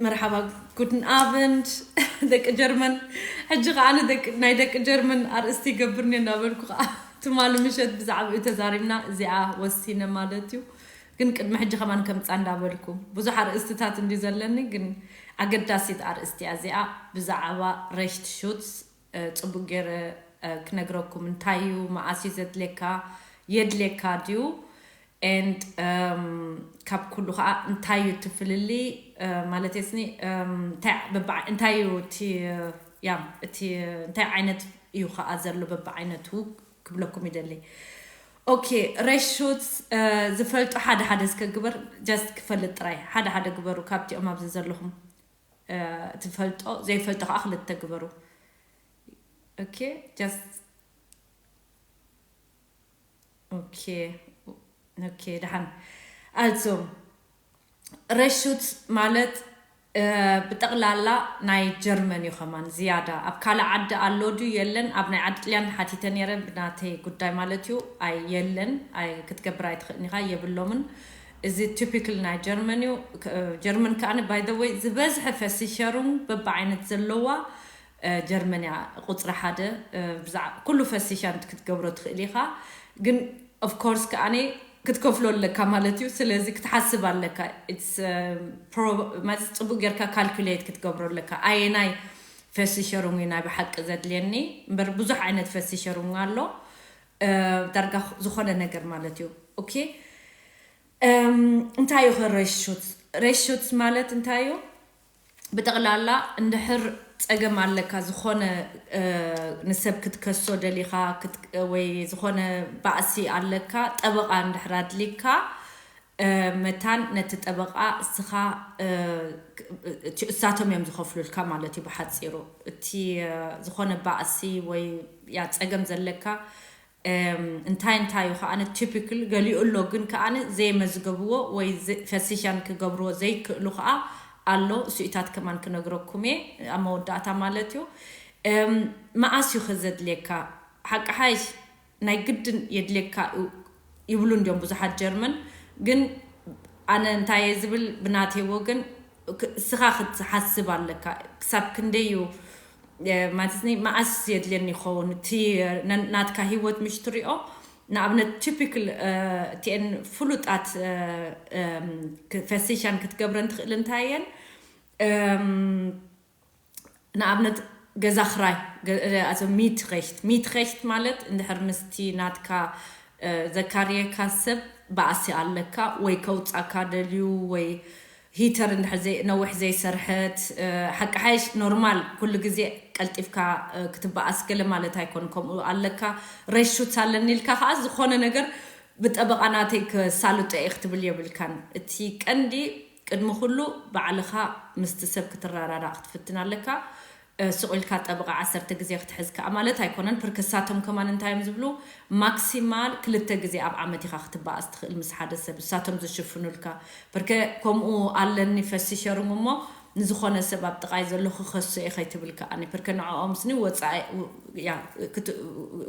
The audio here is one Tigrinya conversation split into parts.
መርሓባ፣ ጉድን ኣቨንድ ደቂ ጀርመን። ሕጂ ከዓ ንደቂ ናይ ደቂ ጀርመን ኣርእስቲ ይገብርኒ እናበልኩ ከዓ ትማሊ ምሸት ብዛዕባኡ ተዛሪብና። እዚኣ ወሲነ ማለት እዩ። ግን ቅድሚ ሕጂ ከማን ከምፃ እንዳበልኩ ብዙሕ ኣርእስትታት እንዲ ዘለኒ፣ ግን ኣገዳሲት ኣርእስቲ እያ እዚኣ። ብዛዕባ ሬሽት ሹትስ ፅቡቅ ገይረ ክነግረኩም። እንታይ እዩ፣ መኣስ እዩ ዘድልየካ፣ የድልየካ ድዩ? And ካብ ኩሉ ከዓ እንታይ እዩ እቲ ፍልልይ? ማለት ስኒ እንታይ እዩ እቲ፣ ያ፣ እቲ እንታይ ዓይነት እዩ ከዓ ዘሎ በብዓይነቱ ክብለኩም ይደሊ። ኦኬ፣ ሬሹት ዝፈልጡ ሓደ ሓደ እስከ ግበር፣ just ክፈልጥ ጥራይ ሓደ ሓደ ግበሩ ካብቲኦም ኣብዚ ዘለኹም። ትፈልጦ ዘይፈልጦ ከዓ ክልተ ግበሩ። ኦኬ፣ just ኦኬ፣ ኦኬ፣ ደሓን። Also ሬሹት ማለት ብጠቕላላ ናይ ጀርመን እዩ። ከማን ዝያዳ ኣብ ካልእ ዓዲ ኣሎ ድዩ የለን? ኣብ ናይ ዓዲ ጥልያን ሓቲተ ነይረ፣ ብናተይ ጉዳይ ማለት እዩ። ኣይ የለን፣ ኣይ ክትገብር ኣይትኽእልን ኢኻ፣ የብሎምን። እዚ ቲፒካል ናይ ጀርመን እዩ። ጀርመን ከኣ by the way ዝበዝሐ ፈሲሸሩም በብዓይነት ዘለዋ ጀርመን እያ ቁፅሪ ሓደ። ብዛዕ ኩሉ ፈሲሻን ክትገብሮ ትኽእል ኢኻ፣ ግን of course ከኣኒ ክትከፍሎ ኣለካ ማለት እዩ። ስለዚ ክትሓስብ ኣለካ። ማለት ፅቡቅ ጌርካ ካልኩሌት ክትገብሮ ኣለካ። ኣየናይ ፈሲሸሩም እዩ ናይ ብሓቂ ዘድልየኒ እምበር፣ ብዙሕ ዓይነት ፈሲሸሩም ኣሎ። ዳርጋ ዝኾነ ነገር ማለት እዩ። ኦኬ፣ እንታይ እዩ ሬሹት? ሬሹት ማለት እንታይ እዩ? ብጠቕላላ እንድሕር ፀገም ኣለካ፣ ዝኾነ ንሰብ ክትከሶ ደሊኻ ወይ ዝኾነ ባእሲ ኣለካ፣ ጠበቓ እንድሕር ኣድሊካ፣ መታን ነቲ ጠበቓ እስኻ፣ እሳቶም እዮም ዝኸፍሉልካ ማለት እዩ ብሓፂሩ። እቲ ዝኾነ ባእሲ ወይ ያ ፀገም ዘለካ እንታይ እንታይ እዩ ከዓ ቲፒካል ገሊኡ ኣሎ፣ ግን ከዓ ዘይመዝገብዎ ወይ ፈሲሻን ክገብርዎ ዘይክእሉ ከዓ ኣሎ። እሱኢታት ከማን ክነግረኩም እየ ኣብ መወዳእታ ማለት እዩ። መኣስ እዩ ከዘድልየካ? ሓቂ ሓይሽ ናይ ግድን የድልየካ ይብሉ እንዲዮም ብዙሓት ጀርመን። ግን ኣነ እንታይ እየ ዝብል፣ ብናተይ ወገን እስኻ ክትሓስብ ኣለካ። ክሳብ ክንደይ እዩ ማለት ኒ መኣስ የድልየኒ ይኸውን እቲ ናትካ ህይወት ምሽ ትሪኦ። ንኣብነት ቲፒክል እቲአን ፍሉጣት ፈሲሻን ክትገብረን ትኽእል እንታይ እየን? ንኣብነት ገዛ ክራይ፣ ሚትሬሽት። ሚትሬሽት ማለት እንድሕር ምስቲ ናትካ ዘካርየካ ሰብ ባእሲ ኣለካ ወይ ከውፃካ ደልዩ ወይ ሂተር እንድሕር ነዊሕ ዘይሰርሐት፣ ሓቂ ሓይሽ ኖርማል ኩሉ ግዜ ቀልጢፍካ ክትበኣስ ገለ ማለት ኣይኮን። ከምኡ ኣለካ ሬሹት ኣለኒ ኢልካ ከዓ ዝኾነ ነገር ብጠበቓ ናተይ ክሳልጦ እየ ክትብል የብልካን። እቲ ቀንዲ ቅድሚ ኩሉ ባዕልኻ ምስቲ ሰብ ክትረዳዳእ ክትፍትን ኣለካ። ስቕ ኢልካ ጠበቓ ዓሰርተ ግዜ ክትሕዝ ከዓ ማለት ኣይኮነን። ፕርክሳቶም ከማን እንታይ እዮም ዝብሉ? ማክሲማል ክልተ ግዜ ኣብ ዓመት ኢኻ ክትበኣስ ትኽእል ምስ ሓደ ሰብ፣ እሳቶም ዝሽፍኑልካ። ፕርከ ከምኡ ኣለኒ ፈሲሸሩም እሞ ንዝኾነ ሰብ ኣብ ጥቓይ ዘሎ ክኸሶ እየ ከይትብል ከኣኒ። ፕርከ ንዕኦም ስኒ ወፃኢ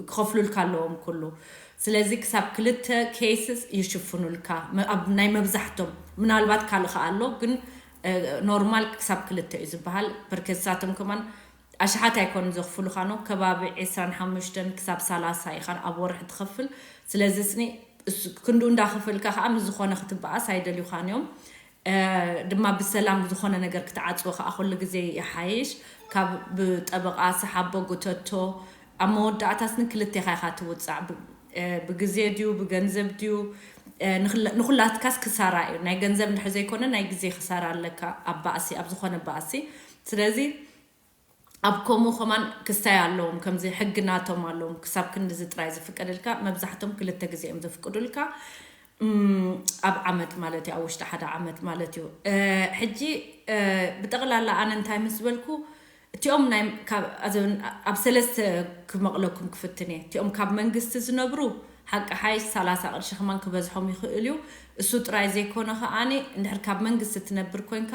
ክኸፍሉልካ ኣለዎም ኩሉ። ስለዚ ክሳብ ክልተ ኬስስ ይሽፍኑልካ ኣብ ናይ መብዛሕቶም። ምናልባት ካልእ ከኣ ኣሎ፣ ግን ኖርማል ክሳብ ክልተ እዩ ዝበሃል። ፕርከሳቶም ከማን ኣሽሓት ኣይኮኑን ዘኽፍሉኻ ነው። ከባቢ ዕስራን ሓሙሽተን ክሳብ ሰላሳ ኢኻ ኣብ ወርሒ ትኸፍል። ስለዚ ስኒ ክንዱ እንዳኸፈልካ ከዓ ምስ ዝኾነ ክትበኣስ ኣይደልዩኻን እዮም። ድማ ብሰላም ዝኾነ ነገር ክትዓፅዎ ከዓ ኩሉ ግዜ ይሓይሽ። ካብ ብጠበቓ ሰሓቦ ጉተቶ ኣብ መወዳእታስ ንክልቴኻ ኢኻ ትውፃዕ። ብግዜ ድዩ ብገንዘብ ድዩ? ንኹላትካስ ክሳራ እዩ። ናይ ገንዘብ እንድሕር ዘይኮነ ናይ ግዜ ክሳራ ኣለካ ኣብ ባእሲ፣ ኣብ ዝኾነ ባእሲ። ስለዚ ኣብ ከምኡ ከማን ክስታይ ኣለዎም፣ ከምዚ ሕጊ ናቶም ኣለዎም። ክሳብ ክንድዚ ጥራይ ዝፍቀደልካ፣ መብዛሕቶም ክልተ ግዜ እዮም ዘፍቅዱልካ። ኣብ ዓመት ማለት እዩ፣ ኣብ ውሽጢ ሓደ ዓመት ማለት እዩ። ሕጂ ብጠቕላላ ኣነ እንታይ ምስ በልኩ፣ እቲኦም ኣብ ሰለስተ ክመቕለኩም ክፍትን እየ። እቲኦም ካብ መንግስቲ ዝነብሩ ሓቂ ሓይሽ ሰላሳ ቅርሺ ከማን ክበዝሖም ይኽእል እዩ። እሱ ጥራይ ዘይኮነ ከኣኒ እንድሕር ካብ መንግስቲ ትነብር ኮንካ፣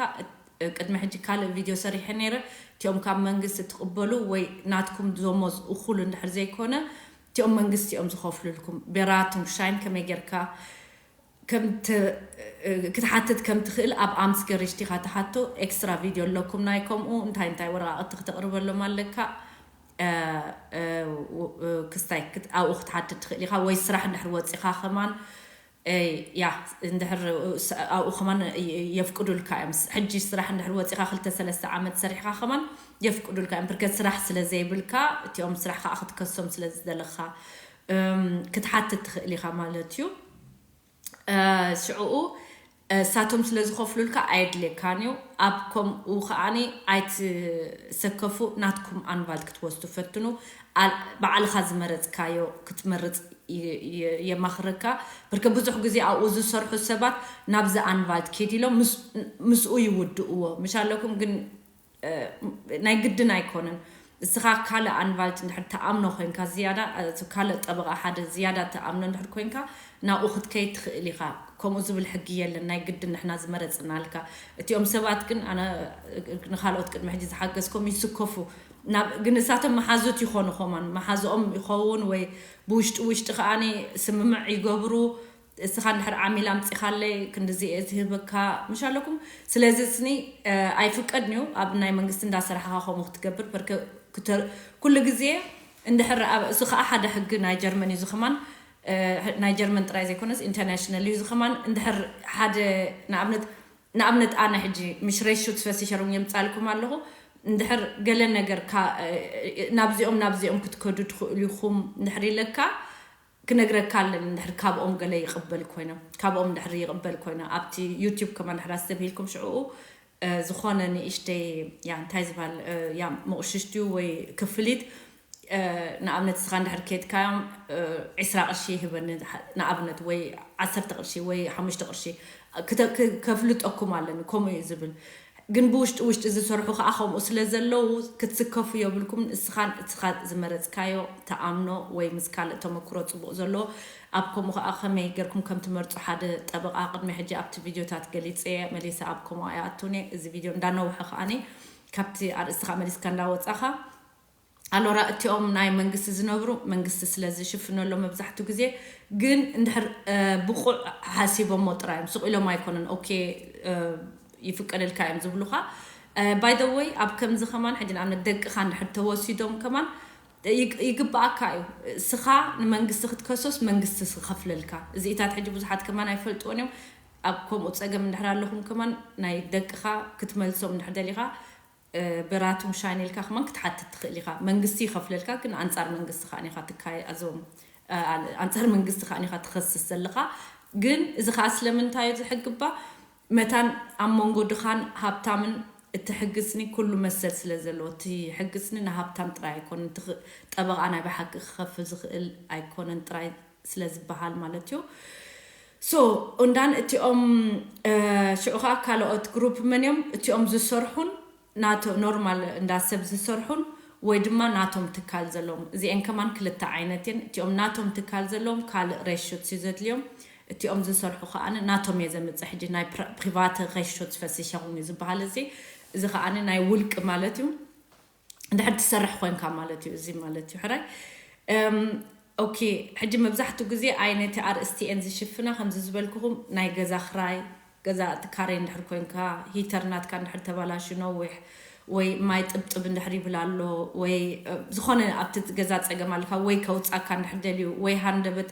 ቅድሚ ሕጂ ካልእ ቪድዮ ሰሪሐ ነይረ። እቲኦም ካብ መንግስቲ ትቕበሉ ወይ ናትኩም ደሞዝ እኹል እንድሕር ዘይኮነ፣ እቲኦም መንግስቲ እዮም ዝኸፍሉልኩም። ቤራቱንግ ሻይን ከመይ ጌርካ ከም ተ- እ፣ ክትሓትት ከም ትኽእል ኣብ ኣምስገሪሽ ዲኻ ትሓቶ? ኤክስትራ ቪድዮ ኣለኩም ናይ ከምኡ እንታይ እንታይ ወረቓቕቲ ክተቕርበሎም ኣለካ? እ፣ እ፣ ው- እ፣ ክስታይ ክት- ኣብኡ ክትሓትት ትኽእል ኢኻ። ወይ ስራሕ እንድሕር ወፂኻ ከማን እ፣ ያ እንድሕር ስ- ኣብኡ ከማን የ- የፍቅዱልካ እዮም። ስ- ሕጂ ስራሕ እንድሕር ወፂኻ ክልተ ሰለስተ ዓመት ሰሪሕካ ከማን የፍቅዱልካ እዮም። ብርከት ስራሕ ስለ ዘይብልካ እቲኦም ስራሕ ከዓ ክትከሶም ስለ ዝደለኻ እም፣ ክትሓትት ትኽእል ኢኻ ማለት እዩ። እ፣ ሽዕኡ እ፣ እሳቶም ስለ ዝኸፍሉልካ ኣየድልየካን እዩ። ኣብ ከምኡ ከዓኒ ኣይትሰከፉ፣ ናትኩም ኣንቫልት ክትወስዱ ፈትኑ። ኣል- ባዕልኻ ዝመረፅካዮ ክትመርፅ የ- የ- የማኽረካ። ብርከ ብዙሕ ግዜ ኣብኡ ዝሰርሑ ሰባት ናብዚ ኣንቫልት ኬድ ኢሎም ምስ- ምስኡ ይውድእዎ ምሽ ኣለኩም። ግን እ፣ ናይ ግድን ኣይኮነን። እስኻ ካልእ ኣንቫልት እንድሕር ተኣምኖ ኮይንካ ዝያዳ እ፣ ካልእ ጠበቓ ሓደ ዝያዳ ተኣምኖ እንድሕር ኮይንካ ናብኡ ክትከይድ ትኽእል ኢኻ። ከምኡ ዝብል ሕጊ የለን። ናይ ግድን ንሕና ዝመረፅናልካ። እቲኦም ሰባት ግን ኣነ እ፣ ንኻልኦት ቅድሚ ሕጂ ዝሓገዝኮም ይስከፉ ናብ ግን እሳቶም መሓዙት ይኾኑ ኾማን መሓዝኦም ይኸውን ወይ ብውሽጢ ውሽጢ ከዓኒ ስምምዕ ይገብሩ። እስኻ እንድሕር ዓሚል ኣምፂኻለይ ክንድዚ እየ ዝህበካ ምሽ ኣለኩም። ስለዚ ስኒ እ፣ ኣይፍቀድን እዩ ኣብ ናይ መንግስቲ እንዳሰራሕኻ ከምኡ ክትገብር በርከ ክተ- ኩሉ ግዜ እንድሕር ኣብ- እሱ ከዓ ሓደ ሕጊ ናይ ጀርመን እዩ ዝኸማን እ፣ ናይ ጀርመን ጥራይ ዘይኮነስ ኢንተርናሽናል እዩ ዝኸማን። እንድሕር ሓደ ንኣብነት ንኣብነት ኣነ ሕጂ ምሽ ሬሹት ፈሲሸሩም የምፃልኩም ኣለኹ። እንድሕር ገለ ነገር ካ- እ፣ ናብዚኦም ናብዚኦም ክትከዱ ትኽእሉ ኢኹም እንድሕር ኢለካ ክነግረካ ኣለኒ። እንድሕር ካብኦም ገለ ይቕበል ኮይነ ካብኦም እንድሕር ይቕበል ኮይነ ኣብቲ ዩቲዩብ ከማን ድሕር ኣስተብሂልኩም ሽዕኡ እ፣ ዝኾነ ንእሽተይ ያ እንታይ ዝበሃል እ፣ ያ መቑሽሽትዩ ወይ ክፍሊት እ፣ ንኣብነት እስኻ እንድሕር ኬድካዮም እ፣ ዒስራ ቅርሺ ይህበኒ ንኣብነት ወይ ዓሰርተ ቅርሺ ወይ ሓሙሽተ ቅርሺ ክተ- ክ- ከፍልጠኩም ኣለኒ። ከምኡ እዩ ዝብል። ግን ብውሽጢ ውሽጢ ዝሰርሑ ከዓ ከምኡ ስለ ዘለዉ ክትስከፉ የብልኩም። እስኻን እስኻ ዝመረፅካዮ ተኣምኖ ወይ ምስ ካልእ ተመክሮ ፅቡቕ ዘለዎ ኣብ ከምኡ ከዓ ከመይ ገርኩም ከም ትመርፁ ሓደ ጠበቓ ቅድሚ ሕጂ ኣብቲ ቪድዮታት ገሊፀ እየ። መሊሰ ኣብ ከምኡ ኣይኣቱን እየ። እዚ ቪድዮ እንዳነውሐ ከዓኒ ካብቲ ኣርእስቲ ከዓ መሊስካ እንዳወፃኻ ኣሎራ እቲኦም ናይ መንግስቲ ዝነብሩ መንግስቲ ስለ ዝሽፍነሎም መብዛሕቱ ግዜ ግን እንድሕር እ፣ ብቑዕ ሓሲቦሞ ጥራይ እዮም ስቕ ኢሎም ኣይኮነን ኦኬ እ፣ ይፍቀደልካ እዮም ዝብሉኻ። ባይ ዘ ወይ ኣብ ከምዚ ከማን ሕጂ ንኣብነት ደቅኻ እንድሕር ተወሲዶም ከማን ይግ- ይግባኣካ እዩ። እስኻ ንመንግስቲ ክትከሶስ መንግስቲ ዝኸፍለልካ እዚኢታት ሕጂ ብዙሓት ከማን ኣይፈልጥዎን እዮም። ኣብ ከምኡ ፀገም እንድሕር ኣለኹም ከማን ናይ ደቅኻ ክትመልሶም እንድሕር ደሊኻ እ፣ ብራቱም ሻይን ኢልካ ከማን ክትሓትት ትኽእል ኢኻ። መንግስቲ ይኸፍለልካ ግን ኣንፃር መንግስቲ ከዓ ኢኻ ትካየ ኣዞም እ፣ ኣንፃር መንግስቲ ከዓ ኢኻ ትኸስስ ዘለኻ። ግን እዚ ከዓ ስለምንታይ እዩ ዝሕግባ መታን ኣብ መንጎ ድኻን ሃብታምን እቲ ሕግስኒ ኩሉ መሰል ስለ ዘለዎ እቲ ሕግስኒ ንሃብታም ጥራይ ኣይኮን እቲ ኽ- ጠበቓ ናይ ብሓቂ ክኸፍል ዝኽእል ኣይኮነን ጥራይ ስለ ዝበሃል ማለት እዩ። ሶ እንዳን እቲኦም እ፣ ሽዑ ከዓ ካልኦት ግሩፕ መን እዮም እቲኦም ዝሰርሑን ናቶ ኖርማል እንዳ ሰብ ዝሰርሑን ወይ ድማ ናቶም ትካል ዘለዎም እዚአን ከማን ክልተ ዓይነት እየን። እቲኦም ናቶም ትካል ዘለዎም ካልእ ሬሾት እዩ ዘድልዮም። እቲኦም ዝሰርሑ ከዓኒ ናቶም እየ ዘምፅእ። ሕጂ ናይ ፕራ- ፕሪቫት ሬሾት ፈሲሸኹም እዩ ዝበሃል። እዚ እዚ ከዓኒ ናይ ውልቂ ማለት እዩ። እንድሕር ትሰርሕ ኮንካ ማለት እዩ እዚ ማለት እዩ ሕራይ እም፣ ኦኬ። ሕጂ መብዛሕትኡ ግዜ ኣይ ነቲ ኣርእስቲ እየን ዝሽፍና ከምዚ ዝበልኩኹም ናይ ገዛ ክራይ ገዛ ትካረይ እንድሕር ኮንካ ሂተር ናትካ እንድሕር ተባላሹ ነዊሕ ወይ ማይ ጥብጥብ እንድሕር ይብል ኣሎ ወይ እ፣ ዝኾነ ኣብቲ ገዛ ፀገም ኣለካ ወይ ከውፃካ እንድሕር ደልዩ ወይ ሃንደበት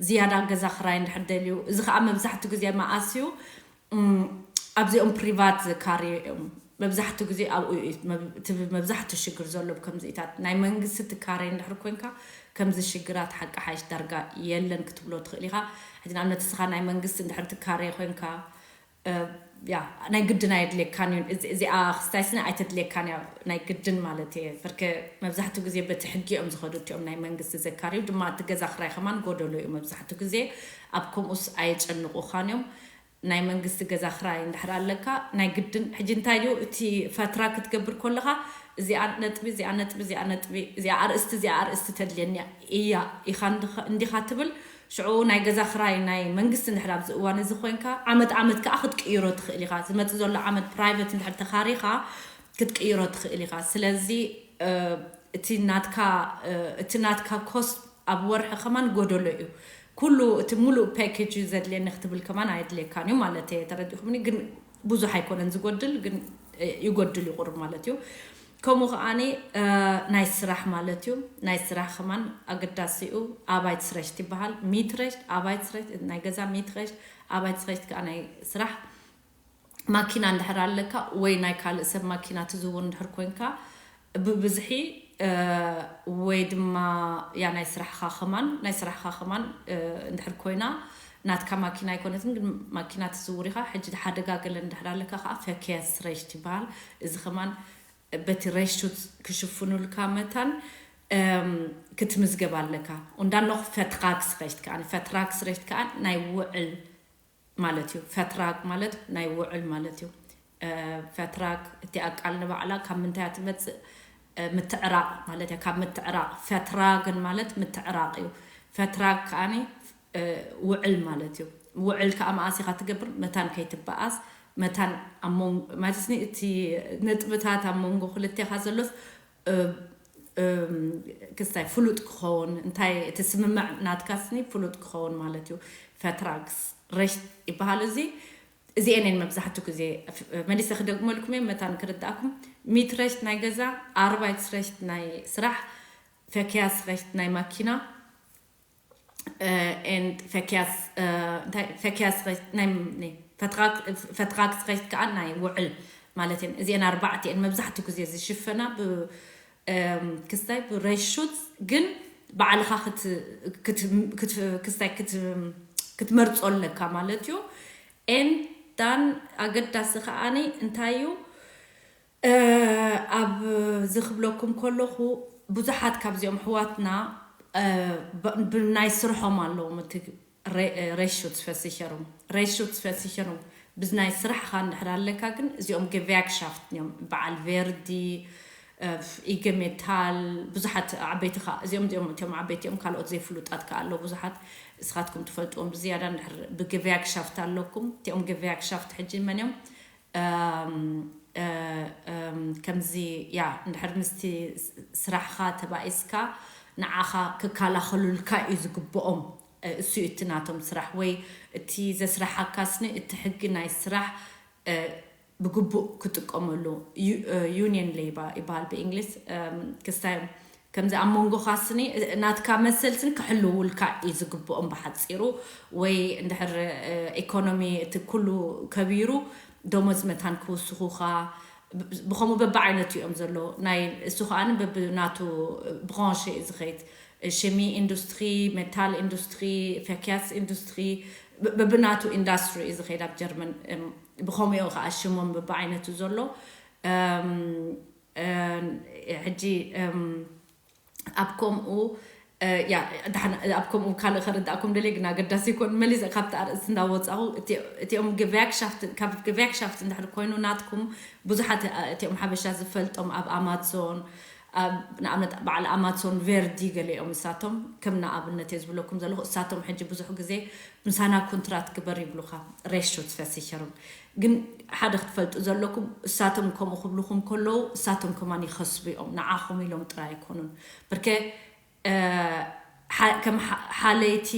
ዝያዳ ገዛ ክራይ እንድሕር ደልዩ እዚ ከዓ መብዛሕትኡ ግዜ መኣስ እዩ እም፣ ኣብዚኦም ፕሪቫት ዘካርዮ እዮም መብዛሕትኡ ግዜ ኣብኡ እዩ መብ- እቲ መብዛሕትኡ ሽግር ዘሎ ብከምዚኢታት ናይ መንግስቲ ትካረይ እንድሕር ኮንካ ከምዚ ሽግራት ሓቂ ሓይሽ ዳርጋ የለን ክትብሎ ትኽእል ኢኻ። ሕጂ ንኣብነት እስኻ ናይ መንግስቲ እንድሕር ትካረይ ኮንካ እ፣ ያ ናይ ግድን ኣየድልየካን እዩ እዚ- እዚኣ ክስታይስኒ ኣይተድልየካን እያ ናይ ግድን ማለት እየ። በርከ መብዛሕትኡ ግዜ በቲ ሕጊ እዮም ዝኸዱ እቲኦም ናይ መንግስቲ ዘካርዩ ድማ እቲ ገዛ ክራይ ከማን ጎደሎ እዩ መብዛሕትኡ ግዜ ኣብ ከምኡስ ኣየጨንቑኻን እዮም። ናይ መንግስቲ ገዛ ክራይ እንድሕር ኣለካ ናይ ግድን ሕጂ እንታይ ድዩ እቲ ፈትራ ክትገብር ከለኻ እዚኣ ነጥቢ እዚኣ ነጥቢ እዚኣ ነጥቢ እዚኣ ኣርእስቲ እዚኣ ኣርእስቲ ተድልየኒ እያ ኢኻ እንዲኻ- እንዲኻ ትብል። ሽዑ ናይ ገዛ ክራይ ናይ መንግስቲ እንድሕር ኣብዚ እዋን እዚ ኮይንካ ዓመት ዓመት ከዓ ክትቅይሮ ትኽእል ኢኻ። ዝመፅእ ዘሎ ዓመት ፕራይቨት እንድሕር ተኻሪኻ ክትቅይሮ ትኽእል ኢኻ። ስለዚ እ፣ እቲ ናትካ እ፣ እቲ ናትካ ኮስት ኣብ ወርሒ ከማን ጎደሎ እዩ። ኩሉ እቲ ሙሉእ ፓኬጅ እዩ ዘድልየኒ ክትብል ከማን ኣየድልየካን እዩ ማለት እየ። ተረዲኹምኒ? ግን ብዙሕ ኣይኮነን ዝጎድል፣ ግን ይጎድል ይቁርብ ማለት እዩ። ከምኡ ከዓኒ ናይ ስራሕ ማለት እዩ። ናይ ስራሕ ከማን ኣገዳሲ እዩ። ኣባይት ስረሽት ይበሃል። ሚትረሽት ኣባይት ስረሽት ናይ ገዛ ሚትረሽት ኣባይት ስረሽት ከዓ ናይ ስራሕ ማኪና እንድሕር ኣለካ ወይ ናይ ካልእ ሰብ ማኪና ትዝውር እንድሕር ኮንካ ብብዝሒ ወይ ድማ ያ ናይ ስራሕኻ ከማን ናይ ስራሕኻ ከማን እንድሕር ኮይና ናትካ ማኪና ኣይኮነትን ግን ማኪና ትዝውር ኢኻ። ሕጂ ሓደጋ ገለ እንድሕር ኣለካ ከዓ ፈኪያስ ረሽት ይበሃል። እዚ ከማን በቲ ረሹት ክሽፍኑልካ መታን ክትምዝገብ ኣለካ። እንዳኖኽ ፈትራክስ ረሽት ከዓ ፈትራክስ ረሽት ከዓ ናይ ውዕል ማለት እዩ። ፈትራግ ማለት ናይ ውዕል ማለት እዩ። ፈትራግ እቲ ኣቃል ንባዕላ ካብ ምንታይ እያ ትመፅእ? ምትዕራቕ ማለት እያ። ካብ ምትዕራቕ ፈትራግን ማለት ምትዕራቕ እዩ። ፈትራግ ከዓኒ ውዕል ማለት እዩ። ውዕል ከዓ መኣስ ኢኻ ትገብር? መታን ከይትበኣስ መታን ማለት እቲ ነጥብታት ኣብ መንጎ ክልቴኻ ዘሎስ ክስታይ ፍሉጥ ክኸውን እንታይ እቲ ስምምዕ ናትካስኒ ፍሉጥ ክኸውን ማለት እዩ። ፈትራግስ ረሽት ይበሃል። እዚ እዚኤን እየን መብዛሕትኡ ግዜ መሊሰ ክደግመልኩም እየ መታን ክርዳእኩም። ሚት ረሽት ናይ ገዛ፣ ኣርባይት ረሽት ናይ ስራሕ፣ ፈኪያስ ረሽት ናይ ማኪና፣ and ፈኪያስ ፈኪያስ ፈትራክስ ረሽት ከዓ ናይ ውዕል ማለት እየን። እዚአን ኣርባዕተ እየን መብዛሕትኡ ግዜ ዝሽፈና። ክስታይ ብረሹት ግን ባዕልኻ ክስታይ ክትመርፆ ኣለካ ማለት እዩ። ኤንዳን ኣገዳሲ ከዓኒ እንታይ እዩ ኣብ ዝክብለኩም ከለኹ ብዙሓት ካብዚኦም ኣሕዋትና ብናይ ስርሖም ኣለዎም እቲ ሬሹት ፈሲሸሩም ሬሹት ፈሲሸሩም ብዝናይ ስራሕኻ እንድሕር ኣለካ ግን እዚኦም ገቪያክሻፍት እዮም። በዓል ቬርዲ፣ ኢገሜታል ብዙሓት ዓበይቲ ካ እዚኦም እዚኦም እቲኦም ዓበይቲ እዮም። ካልኦት ዘይፍሉጣት ካ ኣለዉ ብዙሓት እስኻትኩም ትፈልጥዎም ብዝያዳ እንድሕር ብገቪያክሻፍት ኣለኩም። እቲኦም ገቪያክሻፍት ሕጂ መን እዮም? ከምዚ ያ እንድሕር ምስቲ ስራሕኻ ተባኢስካ ንዓኻ ክከላኸሉልካ እዩ ዝግብኦም። እሱ እዩ እቲ ናቶም ስራሕ ወይ እቲ ዘስራሓካ ስኒ እቲ ሕጊ ናይ ስራሕ ብግቡእ ክጥቀመሉ። ዩኒየን ሌባ ይበሃል ብእንግሊዝ። ክስታይ ከምዚ ኣብ መንጎኻ ስኒ ናትካ መሰል ስኒ ክሕልውልካ እዩ ዝግብኦም ብሓፂሩ። ወይ እንድሕር ኢኮኖሚ እቲ ኩሉ ከቢሩ ደሞዝ መታን ክውስኹኻ ብከምኡ በብዓይነቱ እዮም ዘሎ። ናይ እሱ ከዓኒ በብናቱ ብራንሽ እዩ ዝኸይድ። ሽሚ ኢንዱስትሪ፣ ሜታል ኢንዱስትሪ፣ ፈኪያስ ኢንዱስትሪ፣ በብናቱ ኢንዳስትሪ እዩ ዝኸይድ ኣብ ጀርመን። ብከምኡ እዩ ከዓ ሽሞም በብዓይነቱ ዘሎ። ሕጂ ኣብ ከምኡ ያ ኣብ ከምኡ ካልእ ከርዳእኩም ደልየ ግን ኣገዳሲ ይኮን መሊሰ ካብቲ ኣርእስቲ እንዳወፃኹ እቲኦም ገበያክሻፍት ካብ ገበያክሻፍት እንድሕር ኮይኑ ናትኩም ብዙሓት እቲኦም ሓበሻ ዝፈልጦም ኣብ ኣማዞን ንኣብነት በዓል ኣማዞን ቬርዲ ገሊኦም እሳቶም ከም ንኣብነት እየ ዝብለኩም ዘለኹ እሳቶም ሕጂ ብዙሕ ግዜ ምሳና ኮንትራት ግበር ይብሉኻ ሬሾ ትፈሲሸሩም ግን ሓደ ክትፈልጡ ዘለኩም እሳቶም ከምኡ ክብልኹም ከለዉ እሳቶም ከማን ይኸስቡ እዮም ንዓኹም ኢሎም ጥራይ ኣይኮኑን ብርከ ከም ሓለይቲ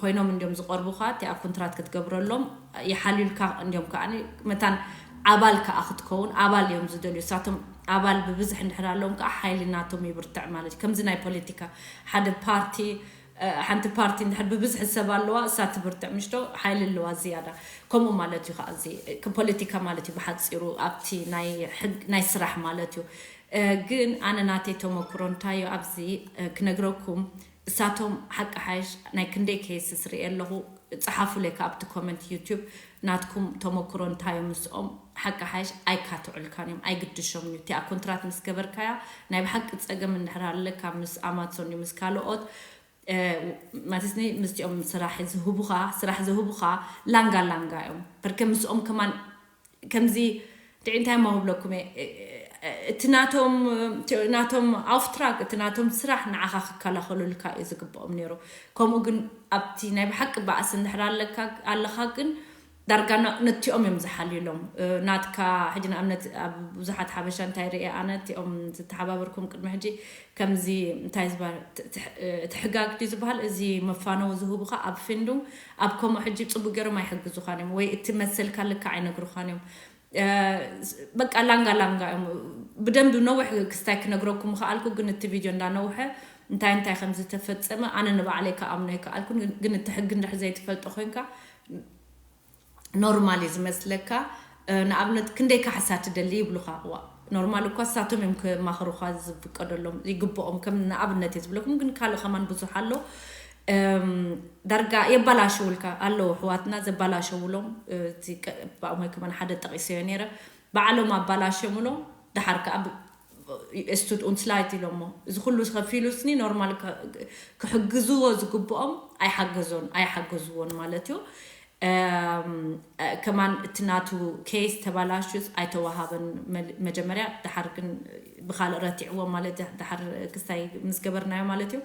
ኮይኖም እንዲዮም ዝቐርቡኻ እቲ ኣብ ኮንትራት ክትገብረሎም ይሓልዩልካ እንዲዮም ከዓ መታን ኣባል ከዓ ክትከውን ኣባል እዮም ዝደልዩ እሳቶም ኣባል ብብዝሕ እንድሕር ኣለዎም ከዓ ሓይሊ ናቶም ይብርትዕ ማለት እዩ ከምዚ ናይ ፖለቲካ ሓደ ፓርቲ ሓንቲ ፓርቲ እንድሕር ብብዝሒ ሰብ ኣለዋ እሳ ትብርትዕ ምሽቶ ሓይሊ ኣለዋ ዝያዳ ከምኡ ማለት እዩ ከዓ እዚ ፖለቲካ ማለት እዩ ብሓፂሩ ኣብቲ ናይ ስራሕ ማለት እዩ ግን ኣነ ናተይ ተመክሮ እንታዩ ኣብዚ ክነግረኩም እሳቶም ሓቂ ሓይሽ ናይ ክንደይ ኬስስ ርኤ ኣለኹ ፀሓፉለይ ካብቲ ኮመንት ዩቱብ ናትኩም ተመክሮ እንታዩ ምስኦም ሓቂ ሓይሽ ኣይካትዑልካን እዮም ኣይግድሾም እዩ እቲኣ ኮንትራት ምስ ገበርካያ ናይ ብሓቂ ፀገም እንድሕር ኣለካ ምስ ኣማዞን እዩ ምስ ካልኦት ማለትኒ ምስኦም ስራሕ ዝህቡኻ ስራሕ ዝህቡኻ ላንጋ ላንጋ እዮም በርከ ምስኦም ከማን ከምዚ እንታይ ማ ክብለኩም እየ እቲ ናቶም ናቶም ኣውፍትራግ እቲ ናቶም ስራሕ ንዓኻ ክከላኸሉልካ እዩ ዝግብኦም ነይሩ ከምኡ ግን ኣብቲ ናይ ብሓቂ ባእሲ እንድሕር ኣለካ ኣለኻ ግን ዳርጋ ነ- ነቲኦም እዮም ዝሓልዩሎም። እ፣ ናትካ ሕጂ ንኣብነት ኣብ ብዙሓት ሓበሻ እንታይ ርእየ ኣነ፣ እቲኦም ዝተሓባበርኩም ቅድሚ ሕጂ ከምዚ እንታይ ዝበሃል፣ ት- ትሕ- እ፣ እቲ ሕጋግ ድዩ ዝበሃል፣ እዚ መፋነዊ ዝህቡኻ ኣብ ፊንዱ ኣብ ከምኡ ሕጂ ጽቡቅ ገይሮም ኣይሕግዙኻን እዮም ወይ እቲ መሰልካ ልካ ኣይነግሩኻን እዮም። እ፣ ስ- በቃ ላንጋ ላንጋ እዮም። ብደንብ ነዊሕ ክስታይ ክነግረኩም ከኣልኩ፣ ግን እቲ ቪድዮ እንዳነውሐ እንታይ እንታይ ከም ዝተፈጸመ ኣነ ንባዕለይ ከኣምኖ ኣይከኣልኩን። ግን- ግን እቲ ሕጊ እንድሕር ዘይትፈልጦ ኮይንካ ኖርማል እዩ ዝመስለካ። እ፣ ንኣብነት ክንደይ ካሕሳ ትደሊ ይብሉኻ። ዋ፣ ኖርማል እኳ እሳቶም እዮም ክማኽሩኻ ዝፍቀደሎም ይግብኦም። ከም ንኣብነት እየ ዝብለኩም፣ ግን ካልእ ከማን ብዙሕ ኣሎ። እም፣ ዳርጋ የባላሸውልካ ኣለዉ ኣሕዋትና ዘባላሸውሎም። እ፣ እቲ ቀ- ብኣሞይ ከማን ሓደ ጠቒሰዮ ነይረ። ባዕሎም ኣባላሸምሎም። ድሓር ከኣ ብ- ስቱድ ኡንስላይት ኢሎሞ። እዚ ኩሉ ከፊሉ ስኒ ኖርማል ከ- ክሕግዝዎ ዝግብኦም ኣይሓገዞን ኣይሓገዝዎን ማለት እዩ። እም፣ ከማን እቲ ናቱ ኬስ ተባላሹ ኣይተዋሃበን። መል- መጀመርያ ድሓር ግን ብካልእ ረቲዕዎ ማለት ድ- ድሓር ክስታይ ምስ ገበርናዮ ማለት እዩ።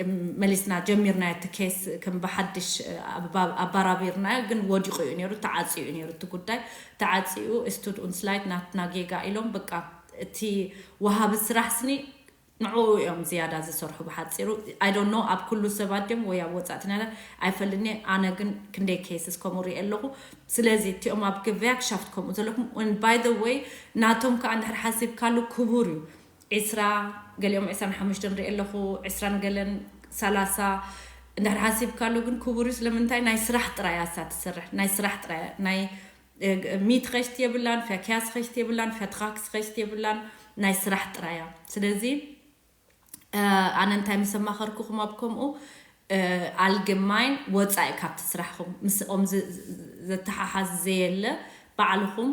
እም፣ መሊስና ጀሚርናዮ እቲ ኬስ ከም ብሓድሽ ኣባ- ኣባራቢርናዮ፣ ግን ወዲቑ እዩ ነይሩ፣ ተዓፂኡ እዩ ነይሩ እቲ ጉዳይ። ተዓፂኡ ስቱድ ኡንስላይት ናትና ጌጋ ኢሎም በቃ እቲ ወሃቢ ስራሕ ስኒ ንዕኡ እዮም ዝያዳ ዝሰርሑ። ብሓፂሩ I don't know ኣብ ኩሉ ሰባት ድዮም ወይ ኣብ ወፃእቲ ነገር ኣይፈልኒ። ኣነ ግን ክንደይ ኬስስ ከምኡ ሪኤ ኣለኹ። ስለዚ እቲኦም ኣብ ገበያ ክሻፍት ከምኡ ዘለኩም by the way ናቶም ከዓ እንድሕር ሓሲብካሉ ክቡር እዩ። ዒስራ ገሊኦም ዒስራን ሓሙሽተን ሪኤ ኣለኹ፣ ዒስራን ገለን ሰላሳ እንድሕር ሓሲብካሉ ግን ክቡር እዩ። ስለምንታይ ናይ ስራሕ ጥራይ ኣሳ ትሰርሕ ናይ ስራሕ ጥራይ ናይ ሚት ኸሽት የብላን፣ ፈኪያስ ኸሽት የብላን፣ ፈትኻክስ ኸሽት የብላን፣ ናይ ስራሕ ጥራያ። ስለዚ ኣነ እንታይ ምስ ኣማኸርኩኹም ኣብ ከምኡ ኣልግማይን ወፃኢ ካብቲ ስራሕኹም ምስኦም ዘተሓሓዝ ዘየለ ባዕልኹም።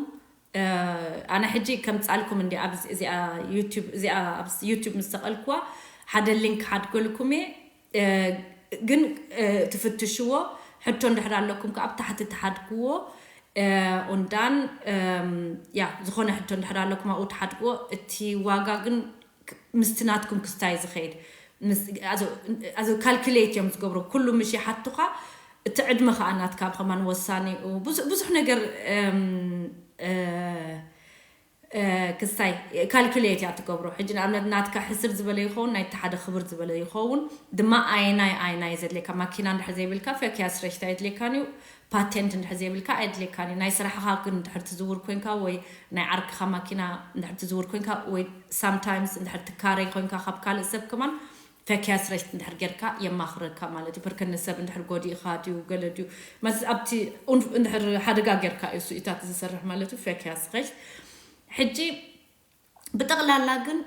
ኣነ ሕጂ ከምፃልኩም እንዲ ኣብዚ እዚኣ ዩቲብ እዚኣ ኣብ ዩቲብ ምስ ሰቐልኩዋ ሓደ ሊንክ ሓድገልኩም እየ። ግን ትፍትሽዎ ሕቶ እንድሕር ኣለኩም ከዓ ኣብ ታሕቲ ትሓድግዎ። ኡንዳን ያ ዝኾነ ሕቶ እንድሕር ኣለኩም ኣብኡ ትሓድግዎ። እቲ ዋጋ ግን ምስቲ ናትኩም ክስታይ ዝኸይድ ኣዚ ካልኩሌት እዮም ዝገብሩ። ኩሉ ምሽ ይሓቱኻ። እቲ ዕድመ ከዓ ናትካ ከማን ወሳኒ እዩ። ብዙሕ ነገር ክስታይ ካልኩሌት እያ ትገብሮ። ሕጂ ንኣብነት ናትካ ሕስር ዝበለ ይኸውን፣ ናይቲ ሓደ ክብር ዝበለ ይኸውን። ድማ ኣይናይ ኣይናይ ዘድልየካ ማኪና እንድሕር ዘይብልካ ፈኪያ ስረሽታ የድልየካን እዩ። ፓቴንት እንድሕር ዘይብልካ ኣየድልየካን እዩ። ናይ ስራሕኻ ግን እንድሕር ትዝውር ኮንካ ወይ ናይ ዓርክኻ ማኪና እንድሕር ትዝውር ኮንካ ወይ ሳምታይምስ እንድሕር ትካረይ ኮንካ ካብ ካልእ ሰብ ከማን ፈኪያ ስረሽት እንድሕር ጌርካ የማኽረካ ማለት እዩ። ብርከ ንሰብ እንድሕር ጎዲእኻ ድዩ ገለ ድዩ መስ ኣብቲ እንድሕር ሓደጋ ጌርካ እዩ ስኢታት ዝሰርሕ ማለት እዩ። ፈኪያ ስረሽት ሕጂ ብጠቕላላ ግን